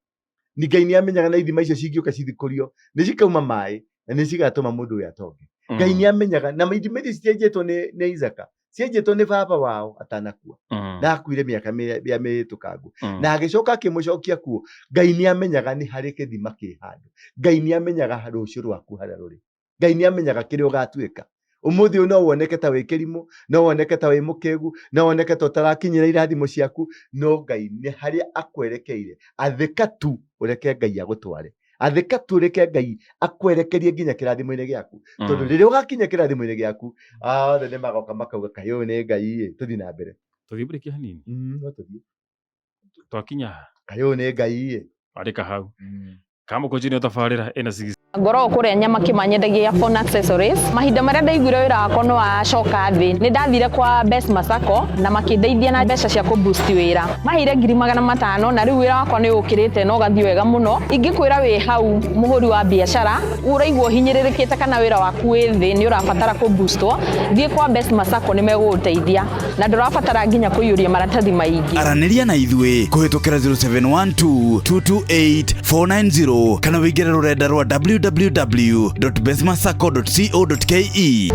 Ni Ngai nĩ amenyaga na ithima icio cingĩũka cithikũrio, nĩ cikauma maĩ na nĩ cigatũma mũndũ ũyũ atonge. Ngai nĩ amenyaga na ithima icio citienjetwo nĩ Isaka, cienjetwo nĩ baba wao atanakua. Na akuire mĩaka ya mĩhĩtũkangu. Na agĩcoka akĩmũcokia kuo. Ngai nĩ amenyaga nĩ harĩ kĩthima kĩ handũ. Ngai nĩ amenyaga rũciũ rwaku harĩa rũrĩ. Ngai nĩ amenyaga kĩrĩa ũgatuĩka. Ũmũthĩ ũyũ no woneke ta wĩ kĩrimũ, no woneke ta wĩ mũkĩgu, no woneke ta ũtarakinyĩra irathimo ciaku, no Ngai nĩ harĩa akwerekeire. Athĩka tu ũreke Ngai agũtware. Athĩka tu ũreke Ngai akwerekerie nginya kĩrathimo-inĩ gĩaku. Tondũ rĩrĩa ũgakinya kĩrathimo-inĩ gĩaku, othe nĩ magoka makauga kaĩ ũyũ nĩ Ngai ĩ, tũthiĩ na mbere. Tũthiĩ break hanini? No tũthiĩ. Twakinya. Kaĩ ũyũ nĩ Ngai ĩ. Andĩka hau. Kamũkũnji nĩ tabarĩra ĩna six. Ngoragwo kũrĩa nyama kĩmanyendagia phone accessories. Mahinda marĩa ndaiguire wĩra wakwa nĩ wacoka thĩ, nĩ ndathire kwa Best Masako na makĩndeithia na mbeca cia kũ boost wĩra. Maheire 500,000 na rĩu wĩra wakwa nĩ ũkĩrĩte na ũgathiĩ wega mũno. Ingĩkwĩra wĩ hau mũhũri wa biacara, ũraigua ũhinyĩrĩrĩkĩte kana wĩra waku wĩ thĩ nĩ ũrabatara kũ boostwo, thiĩ kwa Best Masako nĩ megũgũteithia na ndũrabatara nginya kũiyũria maratathi maingĩ. Aranĩria na ithuĩ kũhĩtũkĩra 0712 228 490 kana wĩingĩre rũrenda rwa www.bestmasacco.co.ke.